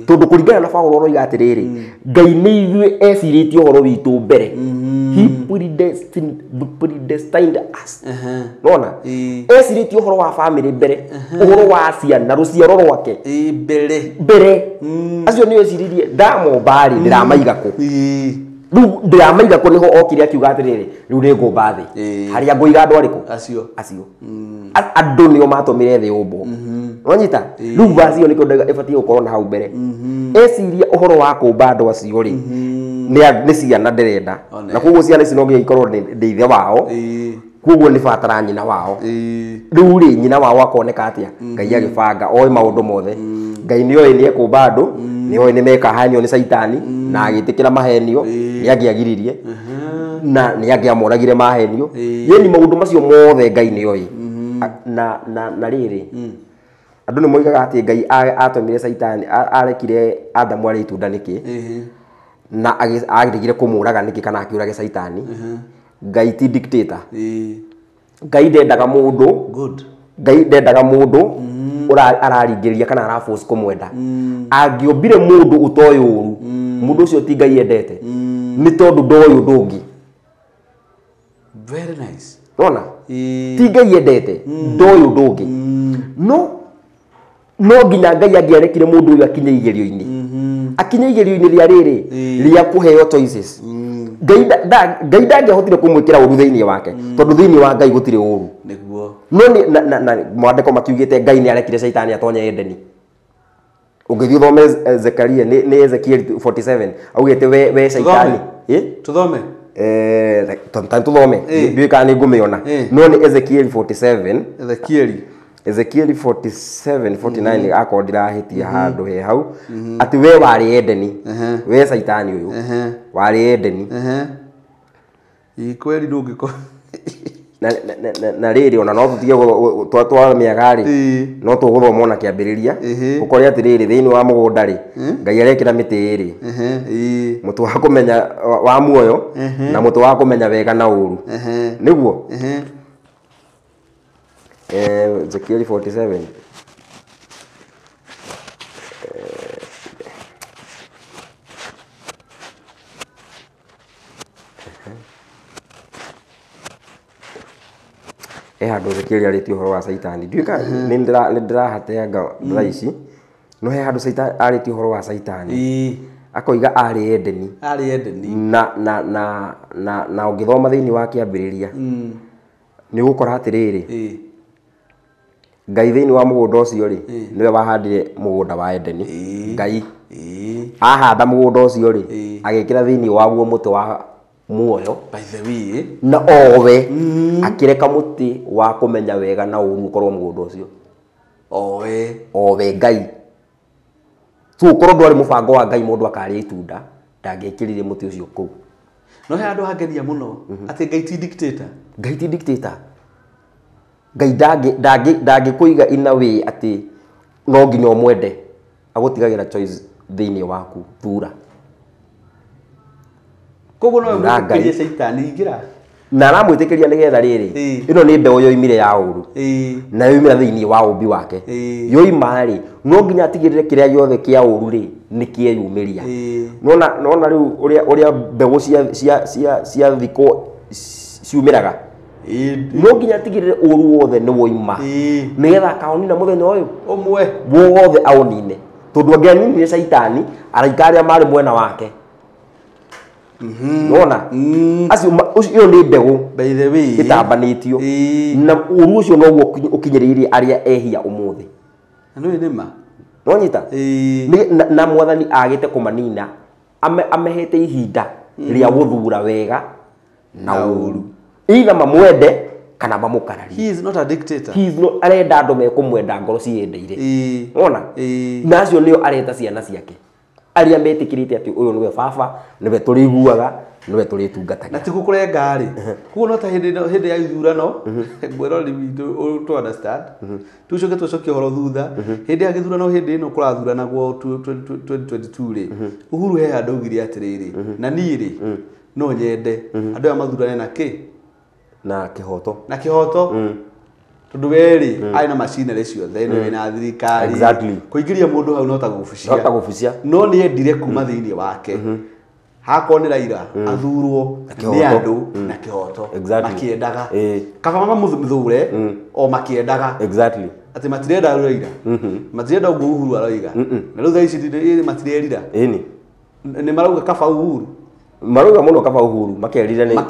Tondũ kũringana na Paũlũ ũroiga atĩrĩrĩ, Ngai nĩ ithuĩ ecirĩtie ũhoro witũ mbere. He predestined us. Nona? Ecirĩtie ũhoro wa family mbere, ũhoro wa ciana, rũciaro rwake. Mbere. Mbere. Acio nĩo eciririe ndamomba rĩ, ndĩramaiga kũ. Rĩu ndĩramaiga kũ nĩho okire akiuga atĩrĩrĩ, rĩu nĩ ngũmba thĩ. Harĩa ngũiga andũ arĩkũ? Acio. Acio. Andũ nĩo matũmire thĩ yũmbwo. Wanyita? Rĩu vaci ĩyo nĩkĩo ndauga ĩbatiĩ gũkorwo na hau mbere. Eciria ũhoro wa kũmba andũ acio rĩ, nĩ ciana ndĩrenda. Na koguo ciana ici no nginya ikorwo ndĩ ithe wao. Koguo nĩ batara nyina wao. Rĩu rĩ, nyina wao akoneka atĩa? Ngai agĩbanga oĩ maũndũ mothe. Ngai nĩoĩ nĩ ekũmba andũ, nĩoĩ nĩ mekahenio nĩ caitani, na agĩtĩkĩra mahenio, nĩ angĩagiririe, na nĩ angĩamoragire mahenio. Yaani maũndũ macio mothe Ngai nĩoĩ. Na rĩrĩ, andũ nĩ moigaga atĩ Ngai atũmire caitani, arekire Adamu arĩe itunda nĩkĩ, na aregire kũmũraga nĩkĩ kana akĩũrage caitani. Ngai ti dictator. Ngai ndendaga mũndũ. Good. Ngai ndendaga mũndũ araringĩrĩria kana araforce kũmwenda. Angĩombire mũndũ ũtoĩ ũru, mũndũ ũcio ti Ngai endete. Nĩ tondũ ndoĩ ũndũ ũngĩ. Very nice. Nona? Ti Ngai endete, ndoĩ ũndũ ũngĩ. No no nginya Ngai angĩarekire mũndũ ũyũ akinye igerio-inĩ. Akinye igerio-inĩ rĩa rĩrĩ, rĩa kũheo choices. Ngai ndangĩahotire kũmwĩkĩra ũru thĩinĩ wake, tondũ thĩinĩ wa Ngai gũtirĩ ũru. Nĩguo. No nĩ na mwandĩko makiugĩte Ngai nĩ arekire caitani atonye Edeni. Ũngĩthiĩ ũthome Zekaria nĩ Ezekiel 47 augĩte we caitani. Tũthome. Tũthome. Ndiũĩ kana nĩ ngũmĩona. No nĩ Ezekiel 47. Ezekiel 47 49 akorwo ndirahĩtia handũ he hau atĩ we warĩ Edeni, we caitani ũyũ warĩ Edeni. Kweli ndũngĩkorwo na rĩrĩ ona no tũtige twatwara mĩaga rĩ, no tũgũthoma ona kĩambĩrĩria ũkore atĩrĩrĩ thĩinĩ wa mũgũnda rĩ, Ngai arekĩra mĩtĩ ĩrĩ, mũtĩ wa kũmenya wa muoyo na mũtĩ wa kũmenya wega na ũru. Nĩguo? Ezekiel 47. Handũ Ezekiel arĩtie ũhoro wa caitani. Ndiũĩ kana nĩ ndĩrahateanga thaa ici, no he handũ arĩtie ũhoro wa caitani. Akoiga arĩ Edeni. Arĩ Edeni. Na ũngĩthoma thĩinĩ wa kĩambĩrĩria, nĩ ũgũkora atĩrĩrĩ, Ngai thĩinĩ wa mũgũnda ũcio rĩ, nĩwe wahandire mũgũnda wa Edeni. Ngai ahanda mũgũnda ũcio rĩ, agĩkĩra thĩinĩ waguo mũtĩ wa muoyo. By the way, na owe akĩreka mũtĩ wa kũmenya wega na ũru ũkorwo mũgũnda ũcio. Owe. Owe Ngai. So ũkorwo ndwarĩ mũbango wa Ngai mũndũ akarĩa itunda, ndangĩekĩrire mũtĩ ũcio kũu. No he handũ hangenia mũno atĩ Ngai ti dictator. Ngai ti dictator. Ngai ndangĩkũiga in a way atĩ no nginya ũmwende, agũtigagĩra choice thĩinĩ waku, thura. Koguo no wĩtĩkĩrie caitani ingĩra. Na aramwĩtĩkĩria nĩgetha rĩrĩ, ĩno nĩ mbeũ yoimire ya ũru, na yoimire thĩinĩ wa ũmbi wake. Yoima rĩ, no nginya atigĩrĩre kĩrĩa gĩothe kĩa ũru rĩ, nĩ kĩeyumĩria. Nona rĩu ũrĩa mbegũ cia thikũ ciumĩraga, no nginya atigĩrĩre ũru wothe nĩ woima, nĩgetha akaũnina mũthenya ũyũ ũmwe wothe aũnine. Tondũ angĩaninire caitani, araika arĩa marĩ mwena wake. Nona? Acio ũcio nĩ mbegũ By the way, ĩtambanĩtio. Na ũru ũcio noguo ũkinyĩrĩirie arĩa ehia ũmũthĩ. Na nĩũĩ nĩ ma? Nonyita? Na mwathani agĩte kũmanina, amehete ihinda rĩa gũthura wega na ũru. Either mamwende kana mamũkararie. He is not a dictator. He is not, arenda andũ mekũmwenda ngoro ciendeire. Nona? Na acio nĩo areta ciana ciake. Arĩa metĩkĩrĩte atĩ ũyũ nĩwe baba, nĩwe tũrĩiguaga, nĩwe tũrĩtungataga. Na ti gũkũrenga rĩ. Koguo no ta hĩndĩ ya ithurano, mwĩrori witũ to understand. Tũcoke tũcokie ũhoro thutha. Hĩndĩ ya gĩthurano hĩndĩ ĩno kũrathuranagwo 2022 rĩ, Uhuru he handũ augire atĩrĩrĩ, na niĩ rĩ, no nyende andũ aya mathurane na kĩ? Na kĩhoto. Na kĩhoto. Tondu we rĩ arĩ na machinery ciothe nĩ wĩna thirikari. Kũingĩria mũndũ hau no ta gũbucia. No ta gũbucia. No nĩ endire kuma thĩinĩ wake. Hakorwo nĩ Raila athurwo nĩ andũ na kĩhoto. Makĩendaga. Kaba mamũthure o makĩendaga. Atĩ matirenda Raila. Matirenda ũguo Uhuru aroiga. Na rĩu thaa ici matirerira. Nĩ marauga kaba Uhuru. Marauga mũno kaba Uhuru makerira nĩ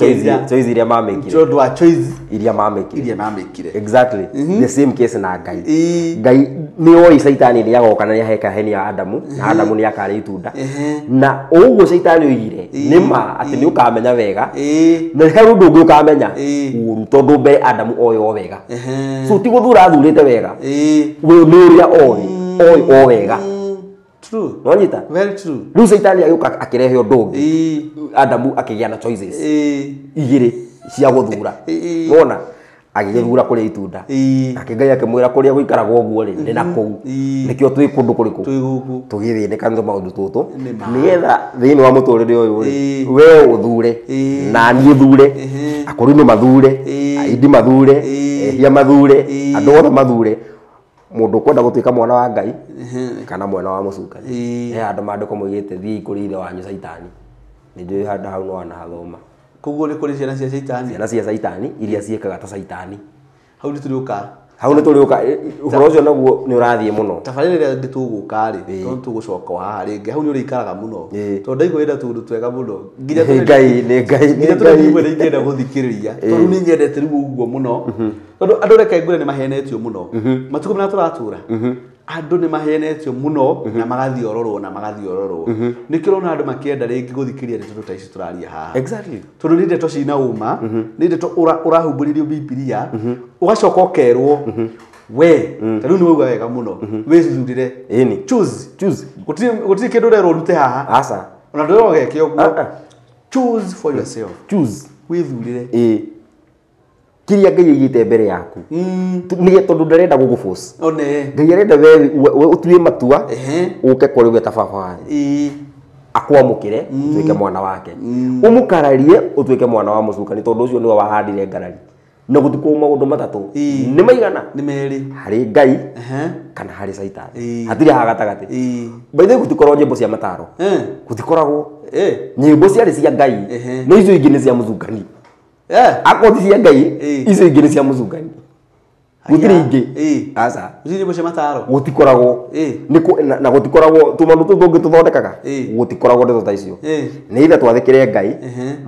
choice iria mamĩkire. Tondũ wa choice iria mamĩkire. Exactly. The same case na Ngai. Ngai nĩ oi Caitani nĩ agoka na nĩ aheka heni ya Adamu na Adamu nĩ akarĩa itunda. Na ũguo Caitani oigire nĩ ma atĩ nĩ ũkamenya wega. Na he ũndũ ũngĩ ũkamenya ũru tondũ mbere Adamu oĩ o wega. So ti gũthura athurĩte wega. We nĩ ũrĩa oĩ o wega. True. Nonyita? Very true. Rĩu Caitani agĩũka akĩrehe ũndũ ũngĩ. Adamu akĩgĩa na choices. Igĩrĩ cia gũthura. Wona? Agĩgĩthura kũrĩa itunda. Nake Ngai akĩmwĩra kũrĩa gũikaragwo ũguo rĩ nĩ na kũu. Nĩkĩo twĩ kũndũ kũrĩkũ? Twĩ gũkũ. Tũgĩthĩnĩka nĩ maũndũ tũtũ. Nĩgetha thĩinĩ wa mũtũrĩre ũyũ rĩ we ũthure na niĩ thure. Akorino mathure, aindi mathure, ehia mathure, andũ othe mathure. Mũndũ ũkwenda gũtuĩka mwana wa Ngai kana mwana wa mũcukani. He handũ maandĩko moigĩte thiĩi kũrĩ ithe wanyu Caitani. Nĩ njũĩ handũ hau no wanahathoma. Koguo nĩ kũrĩ ciana cia Caitani. Ciana cia Caitani iria ciĩkaga ta Caitani. Hau nĩ tũrĩũka. Hau nĩ tũrĩũka. Ũhoro ũcio naguo nĩ ũrathiĩ mũno. Tabarĩra ĩrĩa ĩngĩ tũgũka rĩ, tondũ tũgũcoka haha rĩngĩ, hau nĩ ũrĩikaraga mũno. Tondũ ndaigua wĩna tũũndũ twega mũno. Nginya Ngai nĩ Ngai nginya tũrĩ nĩ ingĩenda gũthikĩrĩria. Tondũ nĩ nyendete rĩu ũguo mũno. Tondũ andũ reke ngwĩre nĩ mahenetio mũno. Matukũ marĩa tũratũra. Andũ nĩ mahenetio mũno na magathiororwo na magathiororwo. Nĩkĩo ũrona andũ makĩenda rĩngĩ gũthikĩrĩria ndeto ta ici tũraria haha. Tondũ nĩ ndeto cina ũma, nĩ ndeto ũrahumbũrĩrio Bibilia, ũgacoka ũkerwo we ta rĩu nĩ wauga wega mũno, wĩcithurĩre. Choose. Choose. Gũtirĩ kĩndũ ũrerwo ũrute haha. Aca. Ona ndũrerwo ũgeke ũguo. Choose for yourself. Choose. Wĩthurĩre. Kĩrĩa Ngai aigĩte mbere yaku. Nĩ tondũ ndarenda gũgũforce. One. Ngai arenda we ũtue matua ũke kũrĩ we ta baba wanyu. Akwamũkĩre ũtuĩke mwana wake. Ũmũkararie ũtuĩke mwana wa mũcukani tondũ ũcio nĩwe wahandire ngarari. Na gũtikũ maũndũ matatũ. Nĩ maigana? Nĩ merĩ. Harĩ Ngai kana harĩ Caitani. Hatirĩ haha gatagatĩ. By the way gũtikoragwo nyĩmbo cia mataro. Gũtikoragwo. Nyĩmbo ciarĩ cia Ngai. No icio ingĩ nĩ cia mũcukani. Akorwo ti cia Ngai, icio ingĩ nĩ cia mũcukani. Gũtirĩ ingĩ. Aca. Gũtirĩ nyĩmbo cia mataro. Gũtikoragwo. Na gũtikoragwo tũmaũndũ tũu tũngĩ tũthondekaga. Gũtikoragwo ndeto ta icio. Nĩ ithe twathĩkĩre Ngai,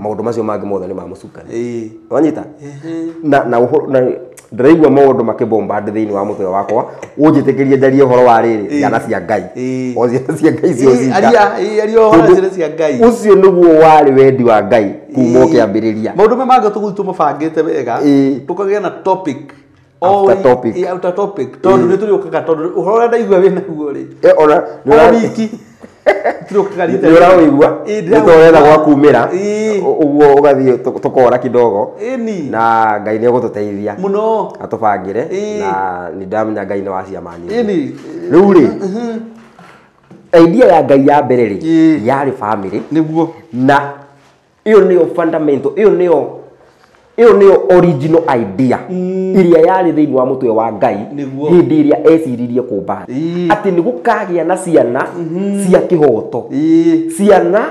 maũndũ macio mangĩ mothe nĩ ma mũcukani. Wanyita? Na ndĩraigua maũndũ makĩbombard thĩinĩ wa mũtwe wakwa, ũnjĩtĩkĩrie njarie ũhoro wa rĩrĩ, ciana cia Ngai. O ciana cia Ngai cio cika. Aria ũhoro wa ciana cia Ngai. Ũcio nĩguo warĩ wendi wa Ngai kuma ũkĩambĩrĩria. Maũndũ maya mangĩ tũgũthiĩ tũmabangĩte wega, tũkagĩa na topic. After topic. After topic. Tondũ nĩ tũrĩũkaga, tondũ ũhoro ũrĩa ndaigua wĩ naguo rĩ. Ona O wiki. Tũrĩũkaga rita Nĩ ũraũigua? Nĩ ta ũretha gwa kumĩra. Ũguo ũgathiĩ tũkora kidogo. Na Ngai nĩ egũtũteithia. Mũno. Atũbangĩre. Na nĩ ndamenya Ngai nĩ wa ciama nyingĩ. Rĩu rĩ, idea ya Ngai ya mbere rĩ, yarĩ family. Nĩguo. Na ĩyo nĩyo fundamental, ĩyo nĩyo original idea iria yarĩ thĩinĩ wa mũtwe wa Ngai hĩndĩ ĩrĩa eciririe kũmba atĩ nĩ gũkagĩa na ciana cia kĩhoto, ciana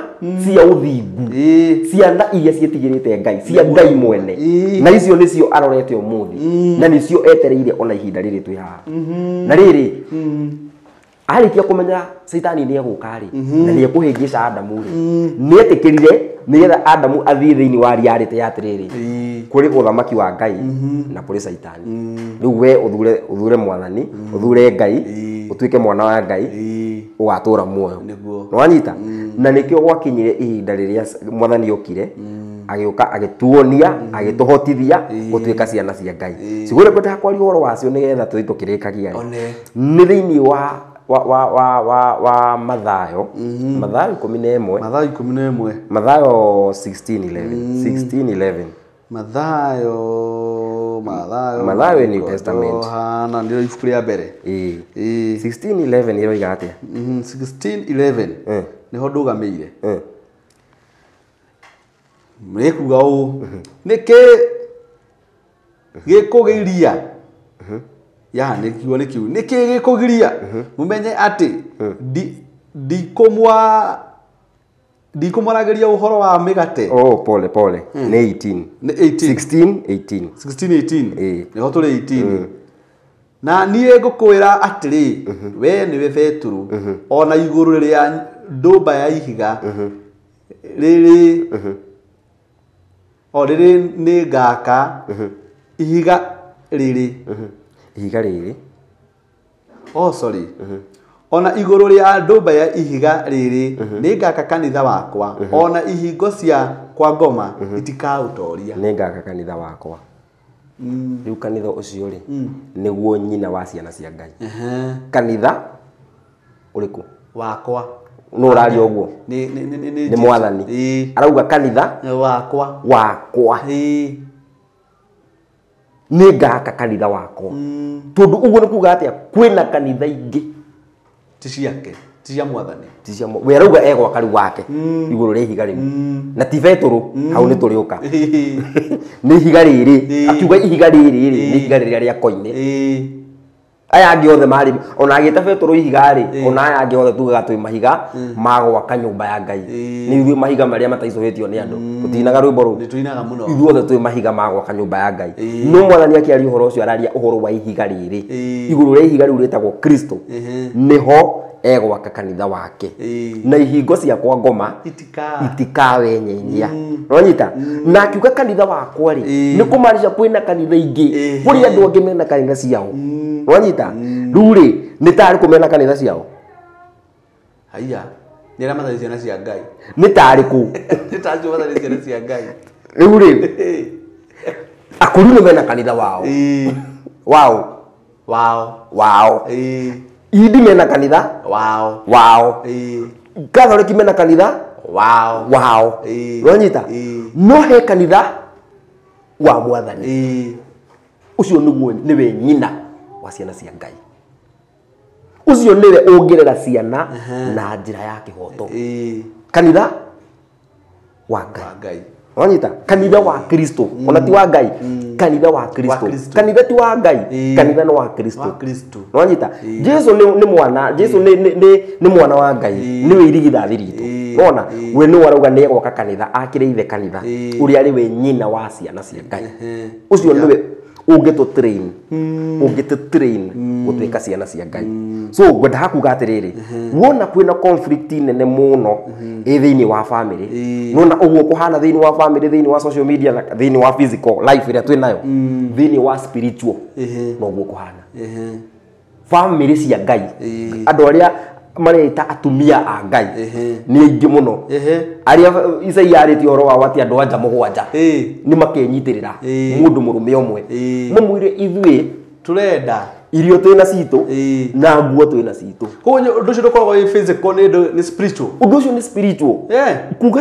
cia ũthingu, ciana iria ciĩtigĩrĩte Ngai, cia Ngai mwene, na icio nĩcio arorete ũmũthĩ na nĩcio etereire ona ihinda rĩrĩ twĩ haha. Na rĩrĩ arĩkia kũmenya Caitani nĩ egũka rĩ, na nĩ ekũhĩngĩca Adamu rĩ, nĩ etĩkĩrire nĩgetha Adamu athiĩ thĩinĩ wa reality ya atĩrĩrĩ, kũrĩ ũthamaki wa Ngai na kũrĩ Caitani. Rĩu we ũthure mwathani, ũthure Ngai, ũtuĩke mwana wa Ngai, ũgatũra muoyo. Nĩwanyita? Na nĩkĩo gwakinyire ihinda rĩrĩa mwathani okire, agĩũka agĩtuonia, agĩtũhotithia gũtuĩka ciana cia Ngai. Cigũre kwendaga kwaria ũhoro wacio nĩgetha tũthiĩ tũkĩrĩkagia rĩ. Nĩ thĩinĩ wa Mathayo, Mathayo 11, Mathayo 11, Mathayo 16:11, 16:11. Mathayo, Mathayo, Mathayo New Testament. Yohana ndio ibuku rĩa mbere. 16:11 ĩroiga atĩa? 16:11. Nĩho ndũgamĩire. Nĩkuga ũũ, nĩkĩ gĩkũgĩria Ya nĩ kiugo nĩ kiu nĩ kĩ gĩkũgiria mũmenye atĩ ndikũmwaragĩria ũhoro wa mĩgate. Oh, pole pole. Nĩ 18. Nĩ 18. 16 18. 16 18. Nĩho tũrĩ 18. Na niĩ ngũkwĩra atĩrĩ, we nĩwe Petero, ona igũrũ rĩa ndũmba ya ihiga rĩrĩ o rĩrĩ nĩ ngaka ihiga rĩrĩ. Ihiga rĩrĩ. Oh, sorry. Ona igũrũ rĩa ndũmba ya ihiga rĩrĩ nĩ ngaka kanitha wakwa, ona ihingo cia kwa ngoma itikaũtoria. Nĩ ngaka kanitha wakwa. Rĩu kanitha ũcio rĩ nĩguo nyina wa ciana cia Ngai. Kanitha ũrĩkũ? Wakwa. Nũ ũraria ũguo? Nĩ Nĩ mwathani. Arauga kanitha wakwa. Wakwa. Nĩ ngaka kanitha wakwa. Tondũ ũguo nĩ kuga atĩa? Kwĩna kanitha ingĩ. Ti ciake, ti cia mwathani. Ti cia we arauga egwaka rĩu wake igũrũ rĩa ihiga rĩu. Na ti Petero, hau nĩ tũrĩũka. Nĩ ihiga rĩrĩ, akiuga ihiga rĩrĩ rĩ, nĩ ihiga rĩrĩa rĩa koine. Aya angĩ othe marĩ ona agĩta Petero ihiga rĩ, ona aya angĩ othe tugaga twĩ mahiga ma gwaka nyũmba ya Ngai. Nĩ ithuĩ mahiga marĩa mataicũhĩtio nĩ andũ. Tũtinaga rwĩmbo rũu. Nĩ tũinaga mũno. Ithuothe twĩ mahiga ma gwaka nyũmba ya Ngai. No mwathani akĩaria ũhoro ũcio araria ũhoro wa ihiga rĩrĩ. Igũrũ rĩa ihiga rĩu rĩtagwo Kristo. Nĩho egwaka kanitha wake. Na ihingo cia kwa ngoma itikawenyenyia. Nonyita? Na akiuga kanitha wakwa rĩ, nĩ kũmaanisha kwĩna kanitha ingĩ. Kũrĩ andũ angĩ mena kanitha ciao. Nonyita? Rĩu rĩ, nĩ tarĩ kũ mena kanitha ciao? Haiya, nĩ arĩa matarĩ ciana cia Ngai. Nĩ tarĩ kũ? Nĩ ta acio matarĩ ciana cia Ngai. Rĩu rĩ, akũrũ nĩ mena kanitha wao. Wao. Wao. Wao. Hindi mena kanitha wao. Wao. Katholiki mena kanitha wao. Wao. Nonyita? No he kanitha wa mwathani. Ũcio nĩguo nĩwe nyina wa ciana cia Ngai. Ũcio nĩwe ũngĩrera ciana na njĩra ya kĩhooto. Kanitha wa Ngai. Wanyita? Kanitha wa Kristo. Ona ti wa Ngai. Kanitha wa Kristo. Kanitha ti wa Ngai. Kanitha nĩ wa Kristo. Wanyita? Jesu nĩ mwana, Jesu nĩ mwana wa Ngai. Nĩwe irigithathi ritũ. Nona we nĩ arauga nĩ egwaka kanitha, akĩre ithe kanitha ũrĩa arĩ we nyina wa ciana cia Ngai. Ũcio nĩwe ũngĩtũ train, ũngĩtũ train gũtuĩka ciana cia Ngai. So ngwendaga kuga atĩrĩrĩ, wona kwĩna conflict nene mũno ĩ thĩinĩ wa family, nona ũguo kũhana thĩinĩ wa family, thĩinĩ wa social media, na thĩinĩ wa physical life ĩrĩa twĩ nayo, thĩinĩ wa spiritual noguo kũhana. Family cia Ngai, andũ arĩa mareta atumia a Ngai nĩ aingĩ mũno. Arĩa Isaia arĩtie ũhoro wao atĩ andũ anja mũgwanja nĩ makenyitĩrĩra mũndũ mũrũme ũmwe, mamwĩre ithuĩ tũrenda irio twĩna citũ na nguo twĩna citũ. Koguo ũndũ ũcio ndũkoragwo wĩ physical, nĩ spiritual. Ũndũ ũcio nĩ spiritual. Kuga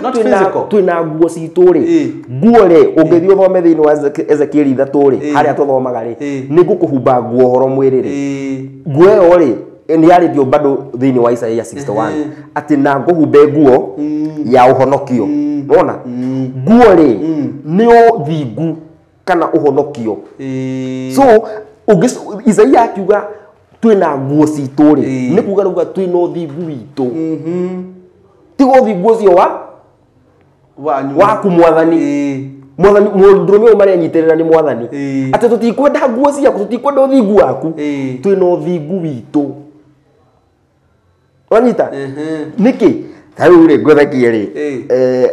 twĩna nguo citũ rĩ, nguo rĩ, ũngĩthiĩ ũthome thĩinĩ wa Ezekiel 3 rĩ, harĩa tũthomaga rĩ, nĩ ngũkũhumba nguo horo mwĩrĩ rĩ. Nguo ĩyo rĩ nĩ yarĩtio bado thĩinĩ wa Isaia 61 atĩ na ngũhumbe nguo ya ũhonokio. Nona nguo rĩ nĩ ũthingu kana ũhonokio. So Isaia akiuga twĩna nguo citũ rĩ, nĩ kuga rauga twĩna ũthingu witũ. Tiga ũthingu ũcio wa waku mwathani. Mwathani mũndũrũme ũyũ marenyitĩrĩra nĩ mwathani. Atĩ tũtikwenda nguo ciaku, tũtikwenda ũthingu waku, twĩna ũthingu witũ. Wanyita? Nĩkĩ? Ta rĩu rĩ ngwethakie rĩ,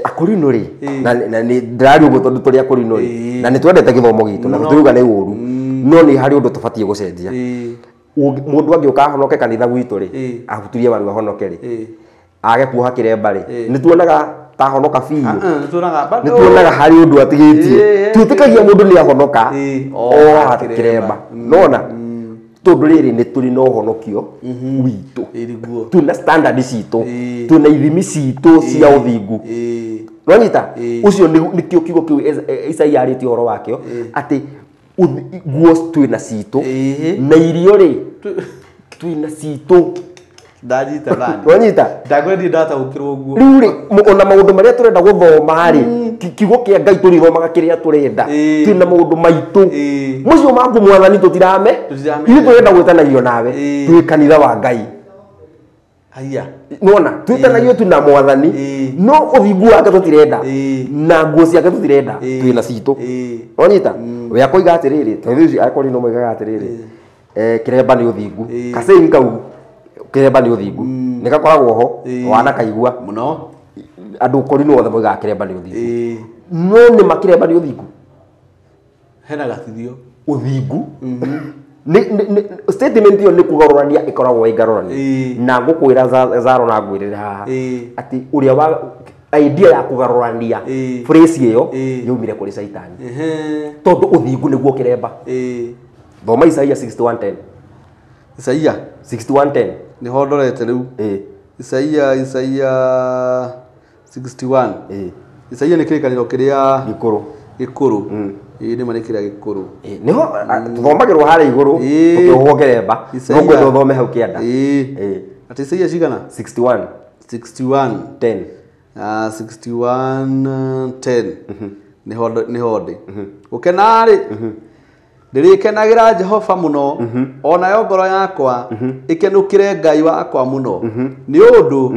akũrinũ rĩ, na nĩ ndĩraria ũguo tondũ tũrĩ akũrinũ rĩ, na nĩ twendete gĩthomo gitũ na tũtiuga nĩ ũru, no nĩ harĩ ũndũ tũbatiĩ gũcenjia. Mũndũ angĩũka ahonoke kanitha gwitũ rĩ, ahuturie waru ahonoke rĩ, age kuoha kĩremba rĩ, nĩ tuonaga ta honoka biũ. Nĩ tuonaga harĩ ũndũ atigĩtie. Twĩtĩkagia mũndũ nĩ ahonoka oha kĩremba. Nona tondũ rĩrĩ nĩ tũrĩ na ũhonokio witũ, twĩna standard citũ, twĩna ithimi citũ cia ũthingu. Nonyita? Ũcio nĩkĩo kiugo kĩu Isaia arĩtie ũhoro wakĩo atĩ nguo twĩna citũ na irio rĩ twĩna citũ. Ndanyita nani. Wanyita? Ndakwendia ndataũkĩrwo ũguo. Rĩu rĩ, ona maũndũ marĩa tũrenda gũthoma rĩ, kiugo kĩa Ngai tũrĩthomaga kĩrĩa tũrenda. Twĩna maũndũ maitũ. Mũcio maku mwathani tũtirame. Ithuĩ tũrenda gwĩtanagio nawe. Twĩ kanitha wa Ngai. Haya. Nona, twĩtanagio tu na mwathani. No ũthingu wake tũtirenda. Na nguo ciake tũtirenda. Twĩna citũ. Wanyita? We akoiga atĩrĩrĩ, tondũ ici akorwo no moigaga atĩrĩrĩ. Kĩremba nĩ ũthingu. Kasei kau kĩremba nĩ ũthingu. Nĩ gakoragwo ho, wanakaigua. Mũno. Andũ korino othe moigaga kĩremba nĩ ũthingu. No nĩ ma kĩremba nĩ ũthingu. Hena gatithio. Ũthingu. Statement ĩyo nĩ kũgarũrania ĩkoragwo ĩngarũrania. Na ngũkwĩra Zaro na ngwĩrĩre haha atĩ ũrĩa wa idea ya kũgarũrania phrase ĩyo yaumire kũrĩ Caitani. Tondũ ũthingu nĩguo kĩremba. Thoma Isaia 61:10. Isaia 61:10. Nĩho ndorete rĩu. Isaia 61. Isaia nĩ kĩrĩkanĩro kĩrĩa gĩkũrũ. Gĩkũrũ. Ĩĩ nĩ ma nĩ kĩrĩa gĩkũrũ. Nĩho tũthomagĩrwo harĩa igũrũ tũkĩohwo kĩremba. No ngwenda ũthome hau kĩanda. Atĩ Isaia cigana? 61. 61. 10. 61 10. Nĩho ndĩ. Gũkena-rĩ, ndĩrĩkenagĩra Jehova mũno, onayo ngoro yakwa ĩkenũkĩre Ngai wakwa mũno, nĩ ũndũ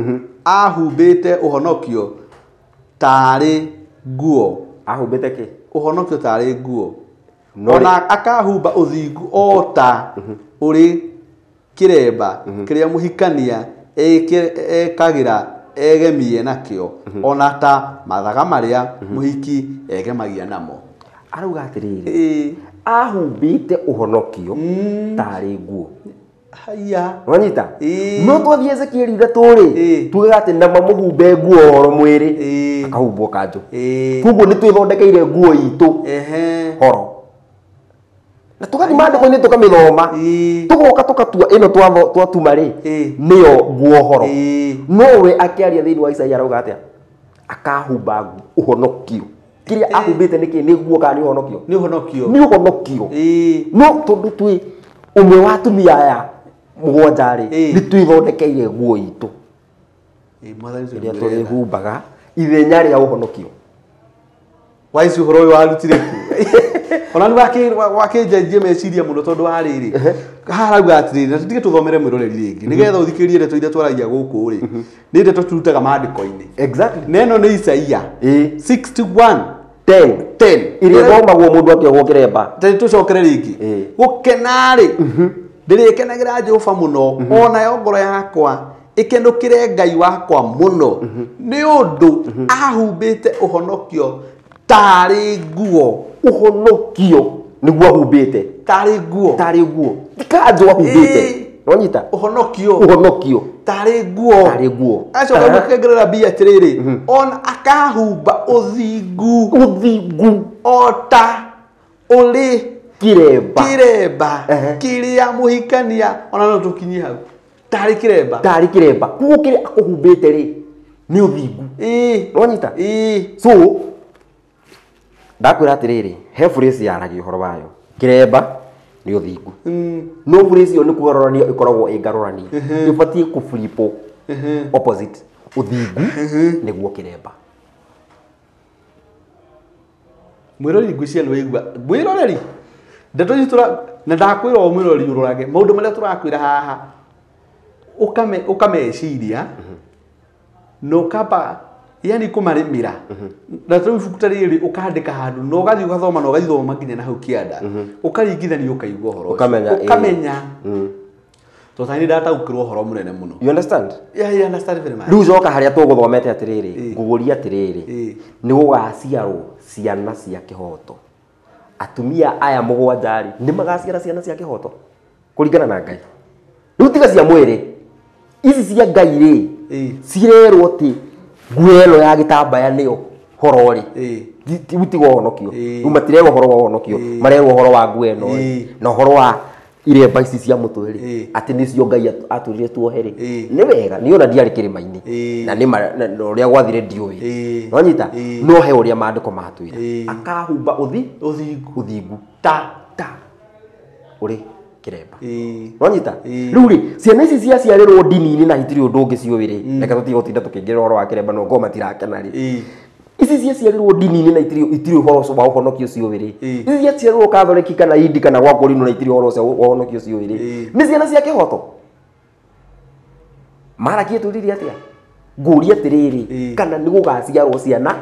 ahumbĩte ũhonokio tarĩ nguo. Ahumbĩte kĩ? Ũhonokio tarĩ nguo. Ona akahumba ũthingu o ta ũrĩ kĩremba kĩrĩa mũhikania ekagĩra egemie nakĩo, ona ta mathaga marĩa mũhiki egemagia namo. Arauga atĩrĩrĩ, ahumbĩte ũhonokio tarĩ nguo. Haya. Wanyita? No twathiĩ Ezekieli 3 rĩ, tugaga atĩ na mamũhumbe nguo horo mwĩrĩ, akahumbwo kanjũ. Koguo nĩ twĩthondekeire nguo itũ horo. Na tũgathiĩ maandĩko-inĩ tũkamĩthoma, tũgoka tũkatua ĩno twatuma rĩ, nĩyo nguo horo. No we akĩaria thĩinĩ wa Isaia arauga atĩa? Akahumba ũhonokio. Kĩrĩa ahumbĩte nĩ kĩ? Nĩ nguo kana nĩ ũhonokio? Nĩ ũhonokio. Nĩ ũhonokio. No tondũ twĩ ũmwe wa atumia aya mũgwanja rĩ, nĩ twĩthondekeire nguo itũ ĩrĩa tũrĩhumbaga ithenya rĩa ũhonokio. Waici ũhoro ũyũ warutire kũ? Ona nĩ wakĩnjenjie meciria mũno tondũ wa rĩrĩ. Haha arauga atĩrĩrĩ, na tũtige tũthomere mwĩroreri rĩngĩ nĩgetha ũthikĩrĩrie ndeto iria twaragia gũkũ rĩ, nĩ ndeto tũrutaga maandĩko-inĩ. Exactly. Na ĩno nĩ Isaia 61 10 10 ĩrĩa ĩthomagwo mũndũ akĩohwo kĩremba. Tũcokere rĩngĩ. Gũkena-rĩ, ndĩrĩkenagĩra Jehova mũno, onayo ngoro yakwa ĩkenũkĩre Ngai wakwa mũno, nĩ ũndũ ahumbĩte ũhonokio tarĩ nguo. Ũhonokio nĩguo ahumbĩte. Tarĩ nguo. Tarĩ nguo. Ti kanjũ ahumbĩte. Wanyita? Ũhonokio. Ũhonokio. Tarĩ nguo. Tarĩ nguo. Acoka gũkengerera mbia atĩrĩrĩ, ona akahumba ũthingu. Ũthingu. O ta ũrĩ kĩremba. Kĩremba. Kĩrĩa mũhikania, ona no tũkinyie hau. Tarĩ kĩremba. Tarĩ kĩremba. Koguo kĩrĩa akũhumbĩte rĩ, nĩ ũthingu. Wanyita? So, ndakwĩra atĩrĩrĩ, he phrase yaragia ũhoro wayo. Kĩremba nĩ ũthingu. No phrase ĩyo nĩ kũgarũrania ĩkoragwo ĩngarũrania. Ĩbatiĩ kũflipwo opposite. Ũthingu nĩguo kĩremba. Mwĩroreri ngwĩciria nĩ waigua. Mwĩroreri, ndeto ici na ndakwĩra o mwĩroreri ũrorage maũndũ marĩa tũrakwĩra haha, ũkameciria na ũkamba yani kũmarĩmĩra. Na rĩu ibuku ta rĩrĩ ũkandĩka handũ na ũgathiĩ ũgathoma na ũgathoma nginya na hau kĩanda, ũkaringithania ũkaigua ũhoro ũcio. Ũkamenya, Ũkamenya. Tondũ ta niĩ ndataũkĩrwo ũhoro mũnene mũno. You understand? Yeah, I understand very much. Rĩu coka harĩa tũgũthomete atĩrĩrĩ, ngũgũria atĩrĩrĩ, nĩ gũgaciarwo ciana cia kĩhoto. Atumia aya mũgwanja rĩ, nĩ magaciara ciana cia kĩhoto kũringana na Ngai. Rĩu tiga cia mwĩrĩ, ici cia Ngai rĩ, cirerwo atĩ nguo ĩno ya gĩtambaya nĩyo horo rĩ, rĩu tiga ũhonokio. Rĩu matirerwo ũhoro wa ũhonokio, marerwo ũhoro wa nguo ĩno rĩ, na ũhoro wa iremba ici cia mũtwe rĩ, atĩ nĩcio Ngai atwĩrire tuohe rĩ. Nĩ wega, niĩ ona ndiarĩ kĩrĩma-inĩ, na nĩ na ũrĩa gwathire ndiũĩ. Wanyita? No he ũrĩa maandĩko matwĩra. Akahumba ũthingu. Ũthingu. Ta. Ta. Ũrĩ. Kiremba. Wanyita? Rĩu rĩ, ciana ici ciaciarĩrwo ndini-inĩ na itirĩ ũndũ ũngĩ ciũĩ rĩ, reke tũtige gũtinda tũkĩingĩrĩra ũhoro wa kĩremba no ngorwo matirakena rĩ. Ici ciaciarĩrwo ndini-inĩ na itirĩ ũhoro ũcio wa ũhonokio ciũĩ rĩ. Ici ciaciarĩrwo Katholiki kana Indi kana gwa Kũrinũ na itirĩ ũhoro ũcio wa ũhonokio ciũĩ rĩ. Nĩ ciana cia kĩhoto. Maraki etũririe atĩa? Ngũria atĩrĩrĩ, kana nĩ gũgaciarwo ciana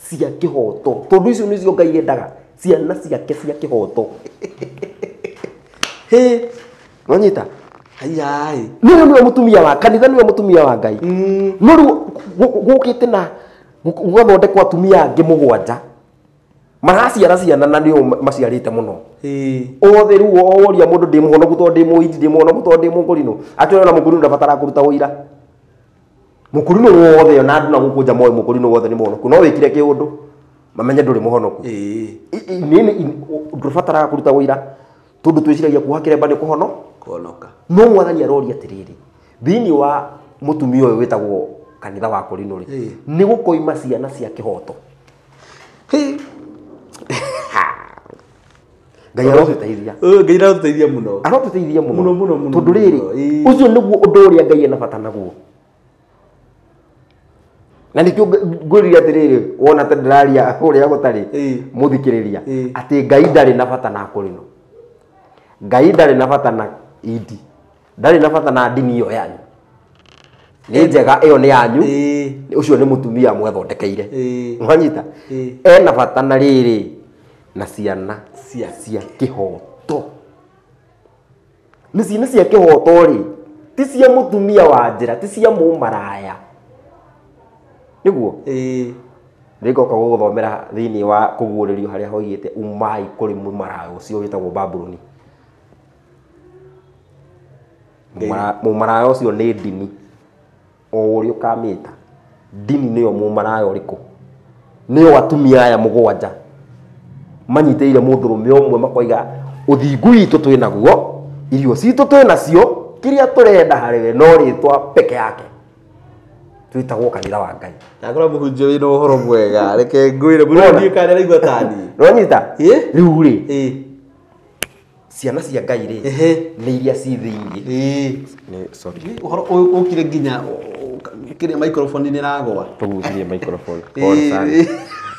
cia kĩhoto, tondũ icio nĩcio Ngai endaga, ciana ciake cia kĩhoto. Hĩ, Wanyita? Ayai. Nĩwe nĩwe mũtumia wa kanitha, nĩwe mũtumia wa Ngai. No rĩu gũkĩte na gũgathondekwo atumia angĩ mũgwanja maraciara ciana na nĩo maciarĩte mũno. Othe rĩu woria mũndũ ndĩ mũhonoku tondũ ndĩ mũhindi, ndĩ mũhonoku tondũ ndĩ mũkũrinũ. Atĩ ona mũkũrinũ ndabataraga kũruta ũira. Mũkũrinũ wothe ona andũ na gũkũ nja moĩ mũkũrinũ wothe nĩ mũhonoku. No wĩkire kĩũndũ mamenye ndũrĩ mũhonoku. Ndũbataraga kũruta ũira tondũ twĩciragia kuoha kĩremba nĩ kũhono Kũhonoka. No mwathani aroria atĩrĩrĩ, thĩinĩ wa mũtumia ũyũ wĩtagwo kanitha wa Kũrinũ rĩ, nĩ gũkoima ciana cia kĩhoto. Ngai arotũteithia. Ngai arotũteithia mũno. Arotũteithia mũno. Mũno mũno mũno. Tondũ rĩrĩ, ũcio nĩguo ũndũ ũrĩa Ngai ena bata naguo. Na nĩkĩo ngwĩrire atĩrĩrĩ, wona ta ndĩraria ũrĩa gũtarĩ, mũthikĩrĩria, atĩ Ngai ndarĩ na bata na Kũrinũ. Ngai ndarĩ na bata na Indi. Ndarĩ na bata na ndini ĩyo yanyu. Nĩ njega ĩyo nĩ yanyu. Ũcio nĩ mũtumia mwethondekeire. Mwanyita? Ena bata na rĩrĩ na ciana cia kĩhoto. Nĩ ciana cia kĩhoto rĩ, ti cia mũtumia wa njĩra, ti cia mũmaraya. Nĩguo? Nĩngoka gũgũthomera thĩinĩ wa kũguũrĩrio harĩa hoigĩte umai kũrĩ mũmaraya ũcio wĩtagwo Babuloni. Mũmaraya ũcio nĩ ndini o ũrĩa ũkamĩta. Ndini nĩyo mũmaraya ũrĩkũ? Nĩyo atumia aya mũgwanja manyitĩrĩire mũndũrũme ũmwe makoiga ũthingu witũ twĩ naguo, irio citũ twĩ nacio, kĩrĩa tũrenda harĩ we no rĩtwa peke yake. Twĩtagwo kanitha wa Ngai. Ndakora mũhunjia wĩna ũhoro mwega, reke ngwĩre mũno ndiĩ kana araigua tani. Nĩwanyita? Rĩu rĩ, ciana cia Ngai rĩ, nĩ iria ci thĩinĩ. Sorry. Ũhoro ũyũ ũkire nginya kĩrĩa microphone nĩ ĩragwa. Tũgucirie microphone. Pole sana.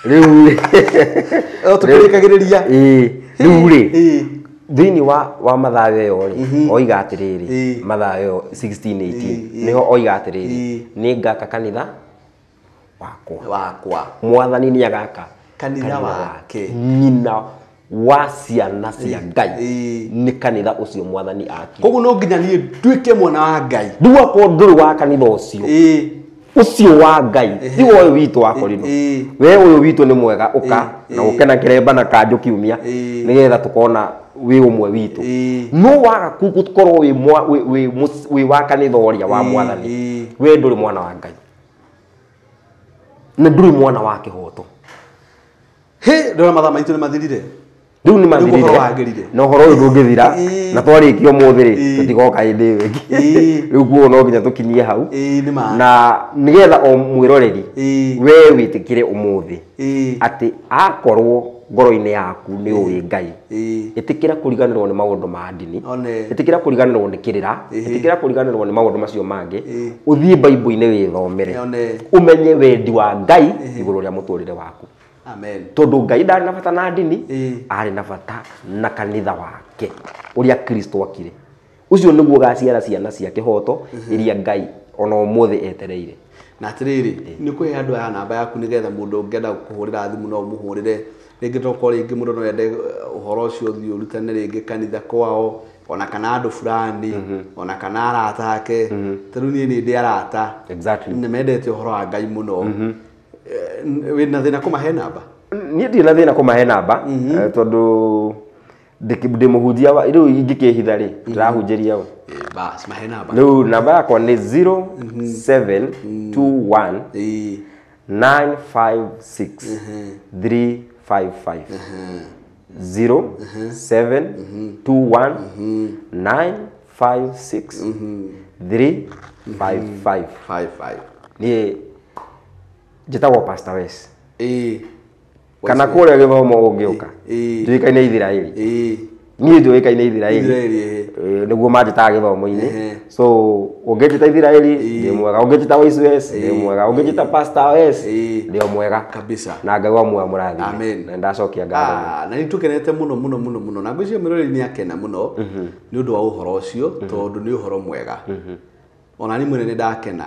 Rĩu rĩ, tũkĩrĩkagĩrĩria. Rĩu rĩ, thĩinĩ wa Mathayo ĩyo rĩ, oiga atĩrĩrĩ, Mathayo 16:18 nĩho oiga atĩrĩrĩ, nĩ ngaka kanitha wakwa. Mwathani nĩ agaka kanitha wake. Nyina wa ciana cia Ngai nĩ kanitha ũcio mwathani akire. Koguo no nginya niĩ nduĩke mwana wa Ngai. Rĩu akorwo ndũrĩ wa kanitha ũcio, ũcio wa Ngai, ti ũyũ witũ wa Kũrinũ. We ũyũ witũ nĩ mwega, ũka na ũke na kĩremba na kanjũ kiumia, nĩgetha tũkona wĩ ũmwe witũ. No waga gũkorwo wĩ wa kanitha ũrĩa wa mwathani, we ndũrĩ mwana wa Ngai na ndũrĩ mwana wa kĩhoto. Hĩ, ndona mathaa maitũ nĩ mathirire. Rĩu nĩ mathirire na ũhoro ũyũ ndũngĩthira, na twarĩkia ũmũthĩ rĩ, tũtigoka hĩndĩ ĩyo ĩngĩ. Rĩu kuoguo no nginya tũkinyie hau, na nĩgetha o mwĩroreri we wĩtĩkĩre ũmũthĩ atĩ akorwo ngoro-inĩ yaku nĩ ũĩ Ngai, ĩtĩkĩra kũriganĩrwo nĩ maũndũ ma ndini, ĩtĩkĩra kũriganĩrwo nĩ kĩrĩra, ĩtĩkĩra kũriganĩrwo nĩ maũndũ macio mangĩ, ũthiĩ Bible-inĩ wĩthomere, ũmenye wendi wa Ngai igũrũ rĩa mũtũrĩre waku. Amen. Tondũ Ngai ndarĩ na bata na ndini, arĩ na bata na kanitha wake ũrĩa Kristo akire. Ũcio nĩguo ũgaciara ciana cia kĩhoto iria Ngai ona ũmũthĩ etereire. Na atĩrĩrĩ, nĩ ũkũhe andũ aya namba yaku nĩgetha mũndũ ũngĩenda kũhũrĩra thimũ no ũmũhũrĩre. Rĩngĩ tokorwo rĩngĩ mũndũ no ende ũhoro ũcio ũthiĩ ũrutane rĩngĩ kanitha kwao, ona kana andũ fulani, ona kana arata ake. Ta rĩu niĩ nĩ ndĩ arata. Nĩ mendete ũhoro wa Ngai mũno. Wĩna thĩna kũmahe namba? Niĩ ndirĩ na thĩna kũmahe namba, tondũ ndĩ mũhunjia wa rĩu ingĩkĩhitha rĩ, ndĩrahunjĩria ũ. Bas, mahe namba. Rĩu namba yakwa nĩ 0721 956 355. 0721 956 355. 55. Niĩ njĩtagwo Pastor Wes. Kana kũrĩa gĩthomo ũngĩũka, njuĩkaine Ithiraeli. Niĩ njũĩkaine Ithiraeli. Ithiraeli. Nĩguo manjĩtaga gĩthomo-inĩ. So ũngĩnjĩta Ithiraeli ndĩ mwega, ũngĩnjĩta Waisu S ndĩ mwega, ũngĩnjĩta Pastor S ndĩ o mwega. Kabisa. Na Ngai wa muoyo amũrathime. Amen. Na ndacokia ngatho. Na nĩ tũkenete mũno mũno mũno mũno, na ngwĩciria mwĩroreri nĩ akena mũno nĩ ũndũ wa ũhoro ũcio, tondũ nĩ ũhoro mwega. Ona niĩ mwene nĩ ndakena.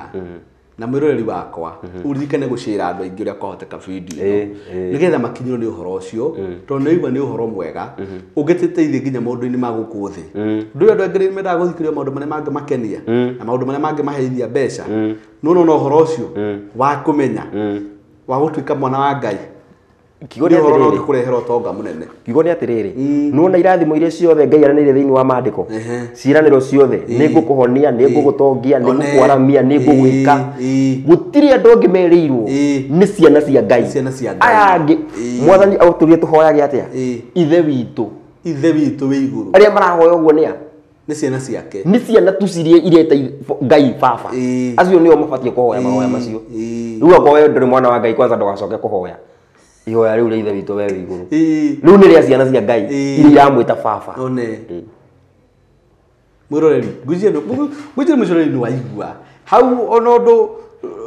Na mwĩroreri wakwa, ũririkane gũcĩra andũ aingĩ ũrĩa kwahoteka video ĩno, nĩgetha makinyĩrwo nĩ ũhoro ũcio, tondũ nĩ waigua nĩ ũhoro mwega ũngĩtũteithia nginya maũndũ-inĩ ma gũkũ thĩ. Ndũĩ andũ aingĩ nĩ mendaga gũthikĩrĩria maũndũ marĩa mangĩmakenia na maũndũ marĩa mangĩmaheithia mbeca. No nona ũhoro ũcio wa kũmenya wa gũtuĩka mwana wa Ngai Kiugo nĩ nĩ ũhoro atĩrĩrĩ. ũngĩkũrehera ũtonga mũnene. Kiugo nĩ atĩrĩrĩ, nĩwona irathimo iria ciothe Ngai aranĩire thĩinĩ wa maandĩko, ciĩranĩro ciothe, nĩ ngũkũhonia, nĩ ngũgũtongia, nĩ ngũkwaramia, nĩ ngũgwĩka, gũtirĩ andũ angĩ merĩirwo, nĩ ciana cia Ngai. Ciana cia Ngai. Aya angĩ mwathani agũtũrie tũhoyage atĩa? Ithe witũ. Ithe witũ wĩ igũrũ. Arĩa marahoya ũguo nĩ a? Nĩ ciana ciake. Nĩ ciana tu ciria ireta Ngai baba. Acio nĩo mabatiĩ kũhoya mahoya macio. Rĩu akorwo we ndũrĩ mwana wa Ngai, kwanza ndũgacoke kũhoya ihoya rĩu rĩa ithe witũ we wĩ igũrũ. Rĩu nĩ rĩa ciana cia Ngai iria iramwĩta baba. One. Mwĩroreri, ngwĩciria mwĩroreri nĩ waigua hau ona ũndũ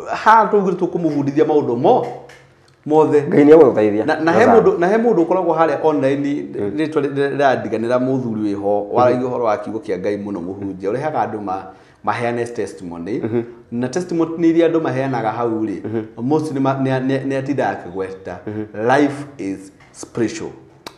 haha tũugire tũkũmũbundithia maũndũ mo mothe. Ngai nĩ egũgũteithia. Na he mũndũ ũkoragwo harĩa online, rĩtwa rĩrandiganĩra, mũthuri wĩho waragia ũhoro wa kiugo kĩa Ngai mũno, mũhunjia ũrehaga andũ maheane testimony, na testimony iria andũ maheanaga hau rĩ, most nĩ atindaga akĩgweta life is spiritual.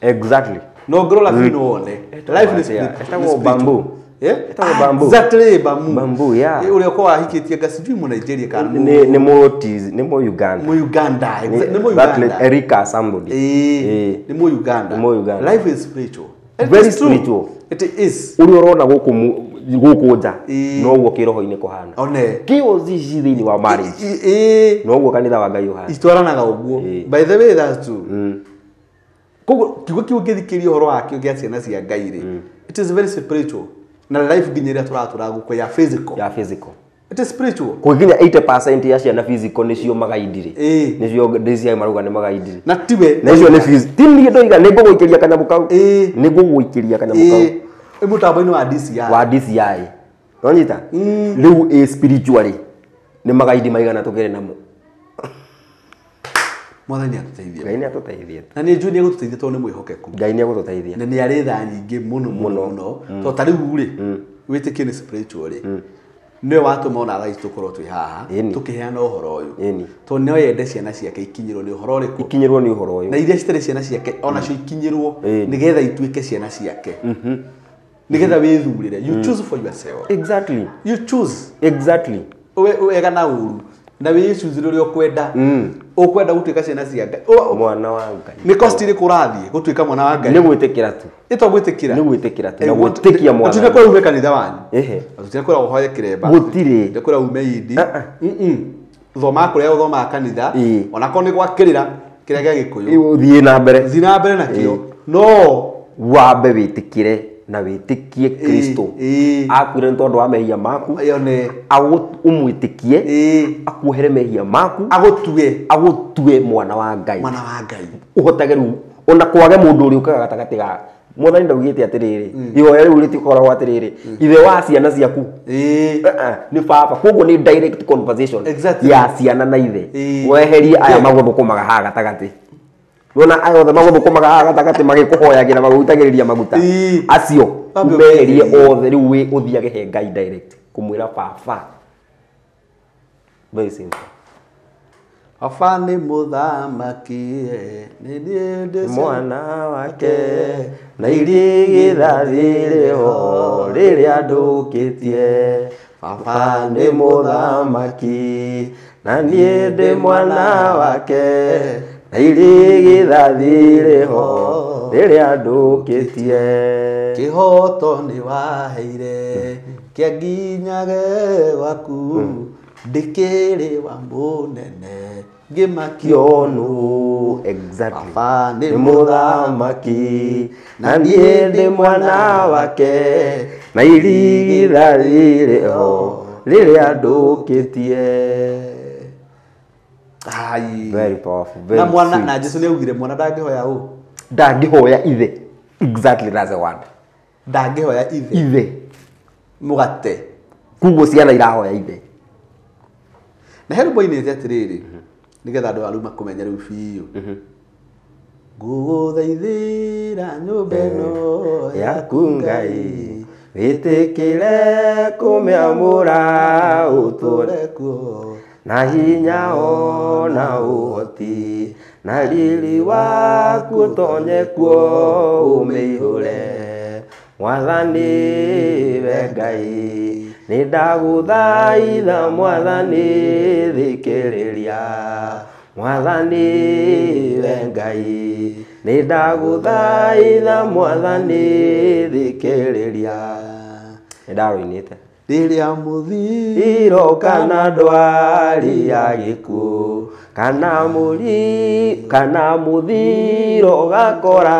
Exactly. No ngĩrora biũ no wone life is Etagwo bamboo. Etagwo bamboo. Exactly, bamboo. Bamboo, yeah. Ũrĩa ũkoragwo ahikĩtie nga sijui mu Nigeria kana Nĩ mũ nĩ mũ Uganda. Mu Uganda. Nĩ mu Uganda. Erika somebody. Nĩ mu Uganda. Nĩ mu Uganda. Life is spiritual. Very spiritual. It is. Ũrĩa ũrona gũkũ nja noguo kĩroho-inĩ kũhana. One. Kĩo ici thĩinĩ wa marriage. Noguo kanitha wa Ngai ũhana. Itwaranaga ũguo. By the way, that's true. Koguo kiugo kĩu ũngĩthikĩrĩria ũhoro wakĩo gĩa ciana cia Ngai rĩ, it is very spiritual. Na life nginya ĩrĩa tũratũra gũkũ ya physical. Ya physical. It is spiritual. Kũginya 80% ya ciana physical nĩcio magaindire. Nĩcio DCI marauga nĩ magaindire. Na tiwe. Na icio nĩ physical. Ti niĩ ndoiga, nĩ ngũgũikĩria kanyamũ kau. Nĩ ngũgũikĩria kanyamũ kau. Mũtambo-inĩ wa DCI. Wa DCI. Wanyita? Rĩu ĩ spiritually nĩ magaindi maigana tũkĩrĩ namo. Mwathani atũteithie. Ngai nĩ atũteithie. Na nĩ njũĩ nĩ egũtũteithia tondũ nĩ mwĩhokeku. Ngai nĩ egũtũteithia. Na nĩ arĩ tha nyingĩ mũno mũno mũno. Tondũ ta rĩu rĩ, wĩtĩkie nĩ spiritual rĩ. Nĩwe watũma ona thaa ici tũkorwo twĩ haha tũkĩheana ũhoro ũyũ. Tondũ no yende ciana ciake ikinyĩrwo nĩ ũhoro ũrĩkũ? Ikinyĩrwo nĩ ũhoro ũyũ. Na iria citarĩ ciana ciake onacio ikinyĩrwo nĩgetha ituĩke ciana ciake. Nĩgetha wĩthurĩre. You choose for yourself. Exactly. You choose. Exactly. Wega na ũru. Na wĩcuzire ũrĩa ũkwenda. Ũkwenda gũtuĩka ciana cia Ngai. Mwana wa Ngai. Nĩ cost ĩrĩkũ ũrathiĩ gũtuĩka mwana wa Ngai? Nĩ gwĩtĩkĩra tu. Ĩto gwĩtĩkĩra. Nĩ gwĩtĩkĩra tu. Na gwĩtĩkia mwana. Tũtinakwĩra ume kanitha wanyu. Tũtinakwĩra ũhoye kĩremba. Gũtirĩ. Tũtinakwĩra ume indi. Thoma kũrĩa ũthomaga kanitha. Onakorwo nĩ gwa kĩrĩra kĩrĩa gĩa Gĩkũyũ. Thiĩ na mbere. Thiĩ na mbere nakĩo. No wambe wĩtĩkĩre na wĩtĩkie Kristo. Akuire nĩ tondũ wa mehia maku. Ũmwĩtĩkie. Akuohere mehia maku. Agũtue mwana wa Ngai. Mwana wa Ngai. Ũhotage rĩu ona kwage mũndũ ũrĩa ũkaga gatagatĩ ga mwathani ndaugĩte atĩrĩrĩ, ihoya rĩu rĩtikoragwo atĩrĩrĩ, ithe wa ciana ciaku nĩ baba. Koguo nĩ direct conversation ya ciana na ithe. Weherie aya magũthũkũmaga haha gatagatĩ. Nona aya othe magũthũkũmaga haha gatagatĩ magĩkũhoyagĩra magũitagĩrĩria maguta. Acio umeherie othe rĩu ũthiage he Ngai direct kũmwĩra baba. Very simple. Baba nĩ mũthamaki, nĩ niĩ ndĩ mwana wake, na irigithathi rĩho rĩrĩa ndũkĩtie. Baba nĩ mũthamaki, na niĩ ndĩ mwana wake, na irigithathi rĩho rĩrĩa ndũkĩtie. Kĩhoto nĩ waheire kĩa nginyage gwaku, ndĩkĩrĩ wa mũnene ngĩmakio nũ. Exactly. Baba nĩ mũthamaki, na niĩ ndĩ mwana wake, na irigithathi rĩho rĩrĩa ndũkĩtie. Very powerful, very na mwana sweet. Na Jesu nĩ augire mwana ndangĩhoya ũ? Ndangĩhoya ithe. Exactly, that's the word. Ndangĩhoya ithe. Ithe. Mũgate. Kuguo ciana irahoya ithe. Na he rwĩmbo ainĩte atĩrĩrĩ, nĩgetha andũ a rĩu makũmenye rĩu biũ. Ngũgũthaithĩra nyũmba ĩno yaku Ngai, wĩtĩkĩre kũmĩamũra ũtũũre kuo na hinya ona ũhoti, na riri waku ũtonye kuo ũmĩihũre. Mwathani we Ngai, nĩ ndagũthaitha Mwathani thikĩrĩria. Mwathani we Ngai, nĩ ndagũthaitha Mwathani thikĩrĩria. Nĩ ndarũinĩte. Rĩrĩa mũthiro kana ndwari ya gĩkuũ, kana kana mũthiro gakora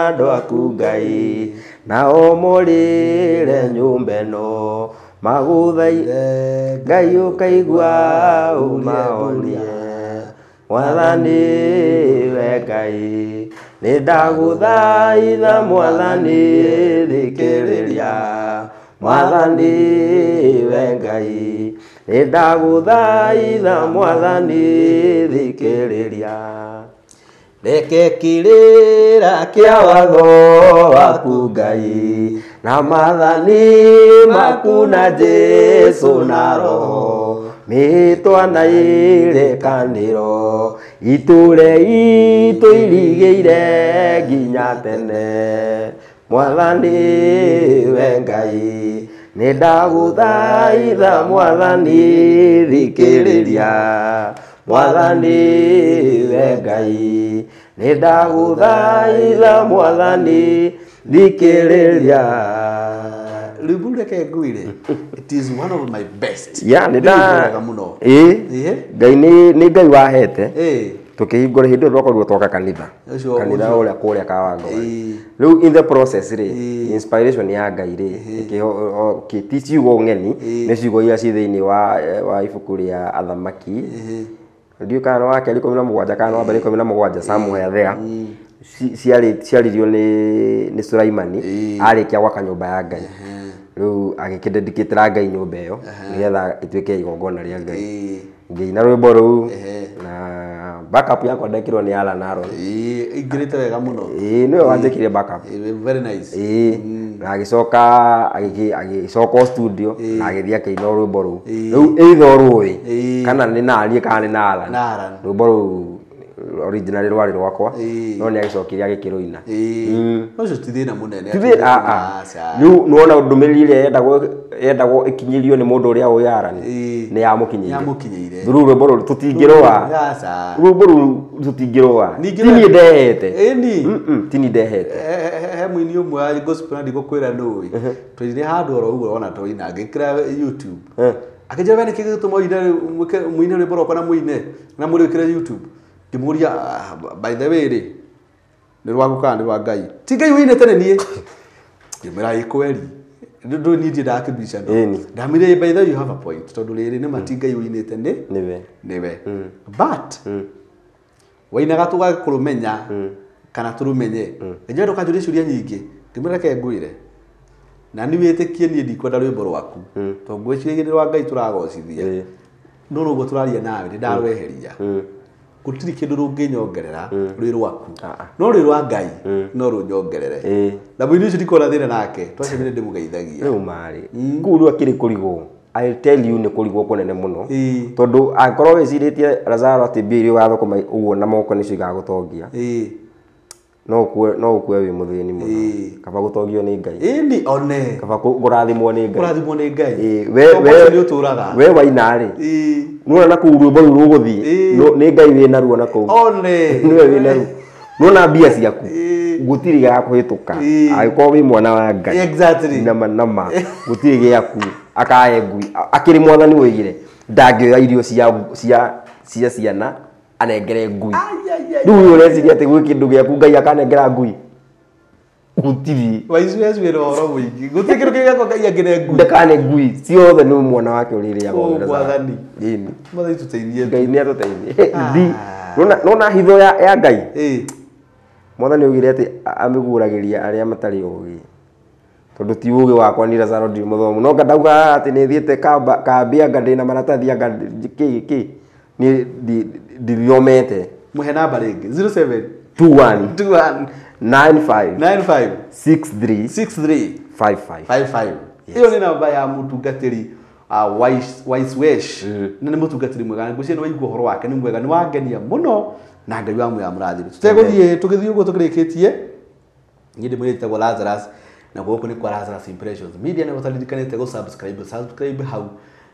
andũ aku Ngai, nao morĩre nyũmba ĩno magũthaithe Ngai ũkaigua ũmahonie. Mwathani we Ngai, nĩ ndagũthaitha Mwathani thikĩrĩria. Mwathani we Ngai, nĩ ndagũthaitha Mwathani thikĩrĩria. Reke kĩrĩra kĩa watho waku Ngai, na maathani maku na Jesũ na Roho, mĩhĩtwa na irĩkanĩro itũre itũirigĩire nginya tene. Mwathani we Ngai, nĩ ndagũthaitha Mwathani thikĩrĩria. Mwathani we Ngai, nĩ ndagũthaitha Mwathani thikĩrĩria. Rwĩmbo reke ngwĩre, it is one of my best. Ya, nĩ nda mũno. Ĩĩ, Ngai nĩ Ngai wahete. Tukĩhingũra hĩndĩ ĩyo twakorirwo twaka kanitha. Kanitha ũrĩa kũrĩa Kawango. Rĩu in the process rĩ, inspiration ya Ngai rĩ, ti ciugo ng'eni, nĩ ciugo iria ci thĩinĩ wa ibuku rĩa Athamaki. Ndiũĩ kana nĩ wa kerĩ 17 kana wa mbere 17 somewhere there. Ciaririo nĩ Sulaimani arĩkia gwaka nyũmba ya Ngai. Rĩu agĩkĩdedicatĩra Ngai nyũmba ĩyo nĩgetha ĩtuĩke igongona rĩa Ngai. Ngĩina rwĩmbo rũu na backup yakwa ndekirwo nĩ Alan Aaron. Ingĩrĩte wega mũno. Ĩĩ, nĩwe wanjĩkire backup. Very nice. Ĩĩ, na agĩcoka agĩcoka studio na agĩthiĩ akĩina rwĩmbo rũu. Rĩu either rũĩ kana nĩ naniĩ kana nĩ na Alan. Rwĩmbo rũu originally rwarĩ rwakwa, no nĩ agĩcokire agĩkĩrũina. No ũcio ti thĩna mũnene. Rĩu nĩwona ndũmĩrĩri ĩrĩa yendagwo ĩkinyĩrio nĩ mũndũ ũrĩa ũĩ Alan nĩ yamũkinyĩire. Rĩu rwĩmbo rũu tũtingĩrũa. Rwĩmbo rũu tũtingĩrũa. Ti niĩ ndehete. Ti niĩ ndehete. He mũini ũmwe wa gospel na ndigũkwĩra nũĩ. Twainire handũ oro ũguo ona twaina ngĩkĩra YouTube. Akĩnjĩra we nĩkĩ gĩgũtũma mũine rwĩmbo rwakwa na mũine na mũrĩkĩre YouTube. Ngĩmũria by the way rĩ, nĩ rwaku kana nĩ rwa Ngai? Ti Ngai ũinĩte nĩ niĩ. Ngĩmwĩra ĩ kweri. Ndũ niĩ ndiendaga kĩbicano. Ndamwĩrire by the way you have a point, tondũ rĩrĩ nĩ ma ti Ngai ũinĩte nĩ nĩwe. But wainaga tũgakũrũmenya kana tũrũmenye. Ngĩnjĩra ndũkanjũrie ciũria nyingĩ. Ngĩmwĩra reke ngwĩre. Na nĩ wĩtĩkie niĩ ndikwenda rwĩmbo rwaku. Tondũ ngwĩciragia nĩ rwa Ngai tũragocithia. No noguo tũraria nawe nĩ ndarweheria. Gũtirĩ kĩndũ rũngĩnyongerera rwĩ rwaku. No rwĩ rwa Ngai no rũnyongerere. Na mũini ũcio ndikona thĩna nake, twacemire ndĩmũgeithagia. Rĩu marĩ kũu rĩu akĩrĩ kũrigwo. I'll tell you nĩ kũrigwo kũnene mũno. Tondũ angĩkorwo wĩcirĩtie Lazaro atĩ mbia iria ũgathũkũma ũguo na moko nĩcio igagũtongia. No ũkue wĩ mũthĩni mũno. Kaba gũtongio nĩ Ngai. Ĩni one. Kaba kũrathimwo nĩ Ngai. Kũrathimwo nĩ Ngai. We nĩ ũtũraga. We waina rĩ. Nĩwona na kũu rwĩmbo rũu rũgũthiĩ. Nĩ Ngai wĩna ruo na kũu. One. Nĩwe wĩna ruo. Nĩwona mbia ciaku. Gũtirĩ gĩa kũhĩtũka. Angĩkorwo wĩ mwana wa Ngai. Exactly. Nama nama. Gũtirĩ gĩaku. Akae ngui. Akĩrĩ mwathani woigire ndangĩoya irio cia ciana anengere ngui. Rĩu ũyũ ũreciria atĩ gwĩ kĩndũ gĩaku Ngai akanengera ngui. Gũtirĩ. Waicu Yesu wĩna ũhoro mũingĩ. Gũtirĩ kĩndũ kĩngĩ Ngai angĩne ngui. Ndakane ngui. Ciothe nĩ mwana wake ũrĩa ũrĩaga. Oh, Mwathani. Ĩni. Mwathani tũteithie. Ngai nĩ atũteithie. Nona hitho ya Ngai. Mwathani oigire atĩ amĩguũragĩria arĩa matarĩ ũũgĩ. Tondu ti ugi wakwa ni Lazaro ndi muthomu no ngandauga ati ni thiete kambia anga ndina maratathi anga ki ki ni ndithomete. Muhe namba ringi 07 21 21 95 95 63 63 55 55. Iyo ni namba ya mutungatiri Wise Wesh. Na nĩ mũtungatĩri mwega, ngwĩciria nĩ waigua ũhoro wake nĩ mwega, nĩ wangenia mũno na Ngai wa muoyo amũrathime. Tũtegũthiĩ tũgĩthiĩ ũguo tũkĩrĩkĩtie, niĩ ndĩ mwĩrĩ njĩtagwo Lazarus na gũkũ nĩ kwa Lazarus Impressions Media. Nĩ ũtaririkanĩte gũ subscribe hau,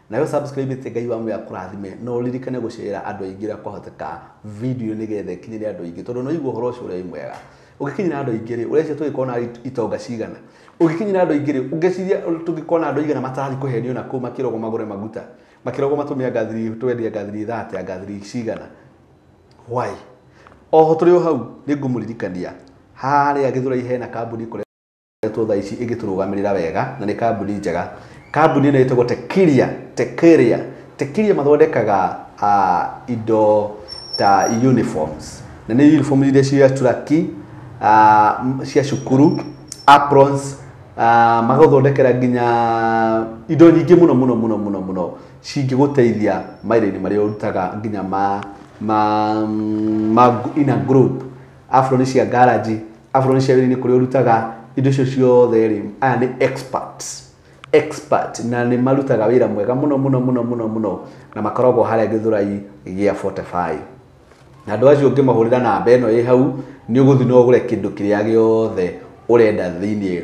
nayo subscribe ĩte Ngai wa muoyo akũrathime, na ũririkane gũshare andũ aingĩ ũrĩa kwahoteka video nĩgetha ĩkinyĩre andũ aingĩ, tondũ no ũigua ũhoro ũcio ũrĩa wĩ mwega. Ũgĩkinyĩra andũ aingĩ rĩ, ũreciria tũgĩkorwo na itonga cigana? Ũgĩkinyĩra andũ aingĩ rĩ, ũngĩciria tũngĩkorwo na andũ aigana matarathiĩ kũhenio na kũu makĩrogwo magũre maguta, makĩrogwo matũmĩe ngathiri, twendie ngathiri 30, ngathiri cigana? Why? Oho tũrĩ o hau nĩ ngũmũririkania harĩa Gĩthũrai hena kambuni ĩkoretwo thaa ici ĩgĩtũrũgamĩrĩra wega, na nĩ kambuni njega. Kambuni ĩno ĩtagwo Tekiria. Tekiria Tekiria mathondekaga indo ta uniforms, na nĩ uniform iria cia turaki, cia cukuru, aprons, magathondekera nginya indo nyingĩ mũno mũno mũno mũno mũno cingĩgũteithia mawĩra-inĩ marĩa ũrutaga, nginya ma in a group, afro cia garage, afro cia wĩra-inĩ kũrĩa ũrutaga, indo icio ciothe rĩ, aya nĩ experts, expert, na nĩ marutaga wĩra mwega mũno mũno mũno mũno mũno, na makoragwo harĩa Gĩthũrai gĩa 45. Na andũ acio ũngĩmahũrĩra namba ĩno ĩ hau, nĩ ũgũthiĩ na ũgũre kĩndũ kĩrĩa gĩothe ũrenda thĩinĩ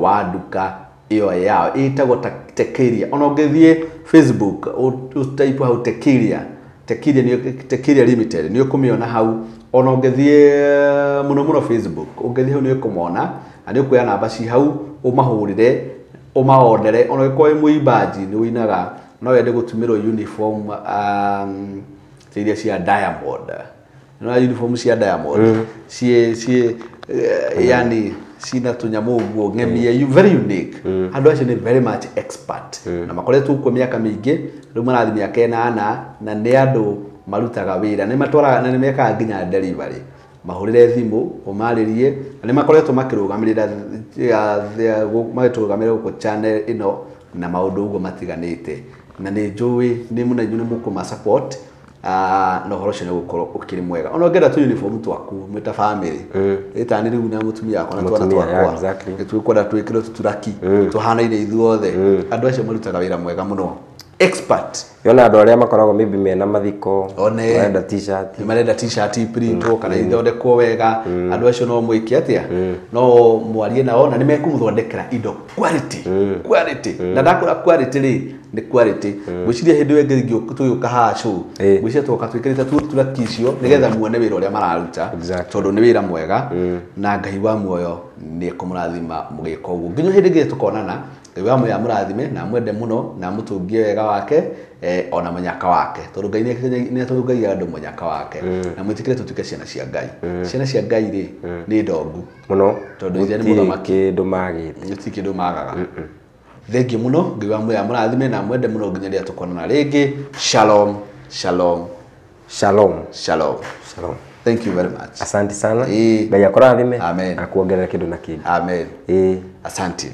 wa nduka ĩyo yao ĩtagwo Tekiria. Ona ũngĩthiĩ Facebook ũtype hau Tekiria, Tekiria nĩ Tekiria Limited, nĩ ũkũmĩona hau. Ona ũngĩthiĩ mũno mũno Facebook, ũngĩthiĩ hau nĩ ũkũmona, na nĩ ũkuoya namba ci hau ũmahũrĩre, ũmaondere. Ona ũngĩkorwo wĩ mũimbaji nĩ ũinaga, no wende gũtumĩrwo uniform iria cia Diamond, no uniform cia Diamond ciĩ yani cina tũnyamũ ũguo ng'emie, very unique. Andũ acio nĩ very much expert, na makoretwo kuo mĩaka mĩingĩ, rĩu marathiĩ mĩaka 8, na nĩ andũ marutaga wĩra, nĩ matwaraga na nĩ mekaga nginya delivery. Mahũrĩre thimũ ũmarĩrie, na nĩ makoretwo makĩrũgamĩrĩra magĩtũrũgamĩrĩra gũkũ channel ĩno na maũndũ ũguo matiganĩte, na nĩ njũĩ nĩ mũno inyuĩ nĩ mũkũma support, na ũhoro ũcio nĩ ũgũkorwo ũkĩrĩ mwega. Ona ũngĩenda tũ uniform twaku mwĩ ta family, ĩtani rĩu na mũtumia wakwa na twana twakwa, nĩ tũkwenda twĩkĩrwo tũturaki tũhanaine ithuothe. Andũ acio marutaga wĩra mwega mũno, expert. Yona andũ arĩa makoragwo maybe mena mathiko, marenda t-shirt, marenda t-shirt printwo kana ithondekwo wega, andũ acio no mwĩke atĩa, no mwarie nao na nĩ mekũmũthondekera indo quality, quality. Na ndakũra quality rĩ, nĩ quality. Ngwĩciria hĩndĩ ĩyo ĩngĩ tũgĩũka haha show, ngwĩciria tũgoka twĩkĩrĩte turaki icio nĩgetha muone wĩra ũrĩa mararuta, tondũ nĩ wĩra mwega, na Ngai wa muoyo nĩ ekũmũrathima mũgĩka ũguo. Nginya hĩndĩ ĩngĩ tũkonana, Ngai wa muoyo amũrathime na amwende mũno na amũtũngie wega wake, ona mũnyaka wake, tondũ Ngai nĩ atũngagia andũ mũnyaka wake, na mwĩtĩkĩre tũtuĩke ciana cia Ngai. Ciana cia Ngai rĩ nĩ ndongu mũno, tondũ ithe nĩ mũthamaki, kĩndũ magĩte, gũtirĩ kĩndũ magaga. Thengiũ mũno, Ngai wa muoyo amũrathime na amwende mũno nginya rĩrĩa tũkonana rĩngĩ. Shalom, shalom, shalom, shalom, shalom. Thank you very much. Asante sana. Ngai akũrathime. Amen. Akuongerere kĩndũ na kĩngĩ. Amen. Asante.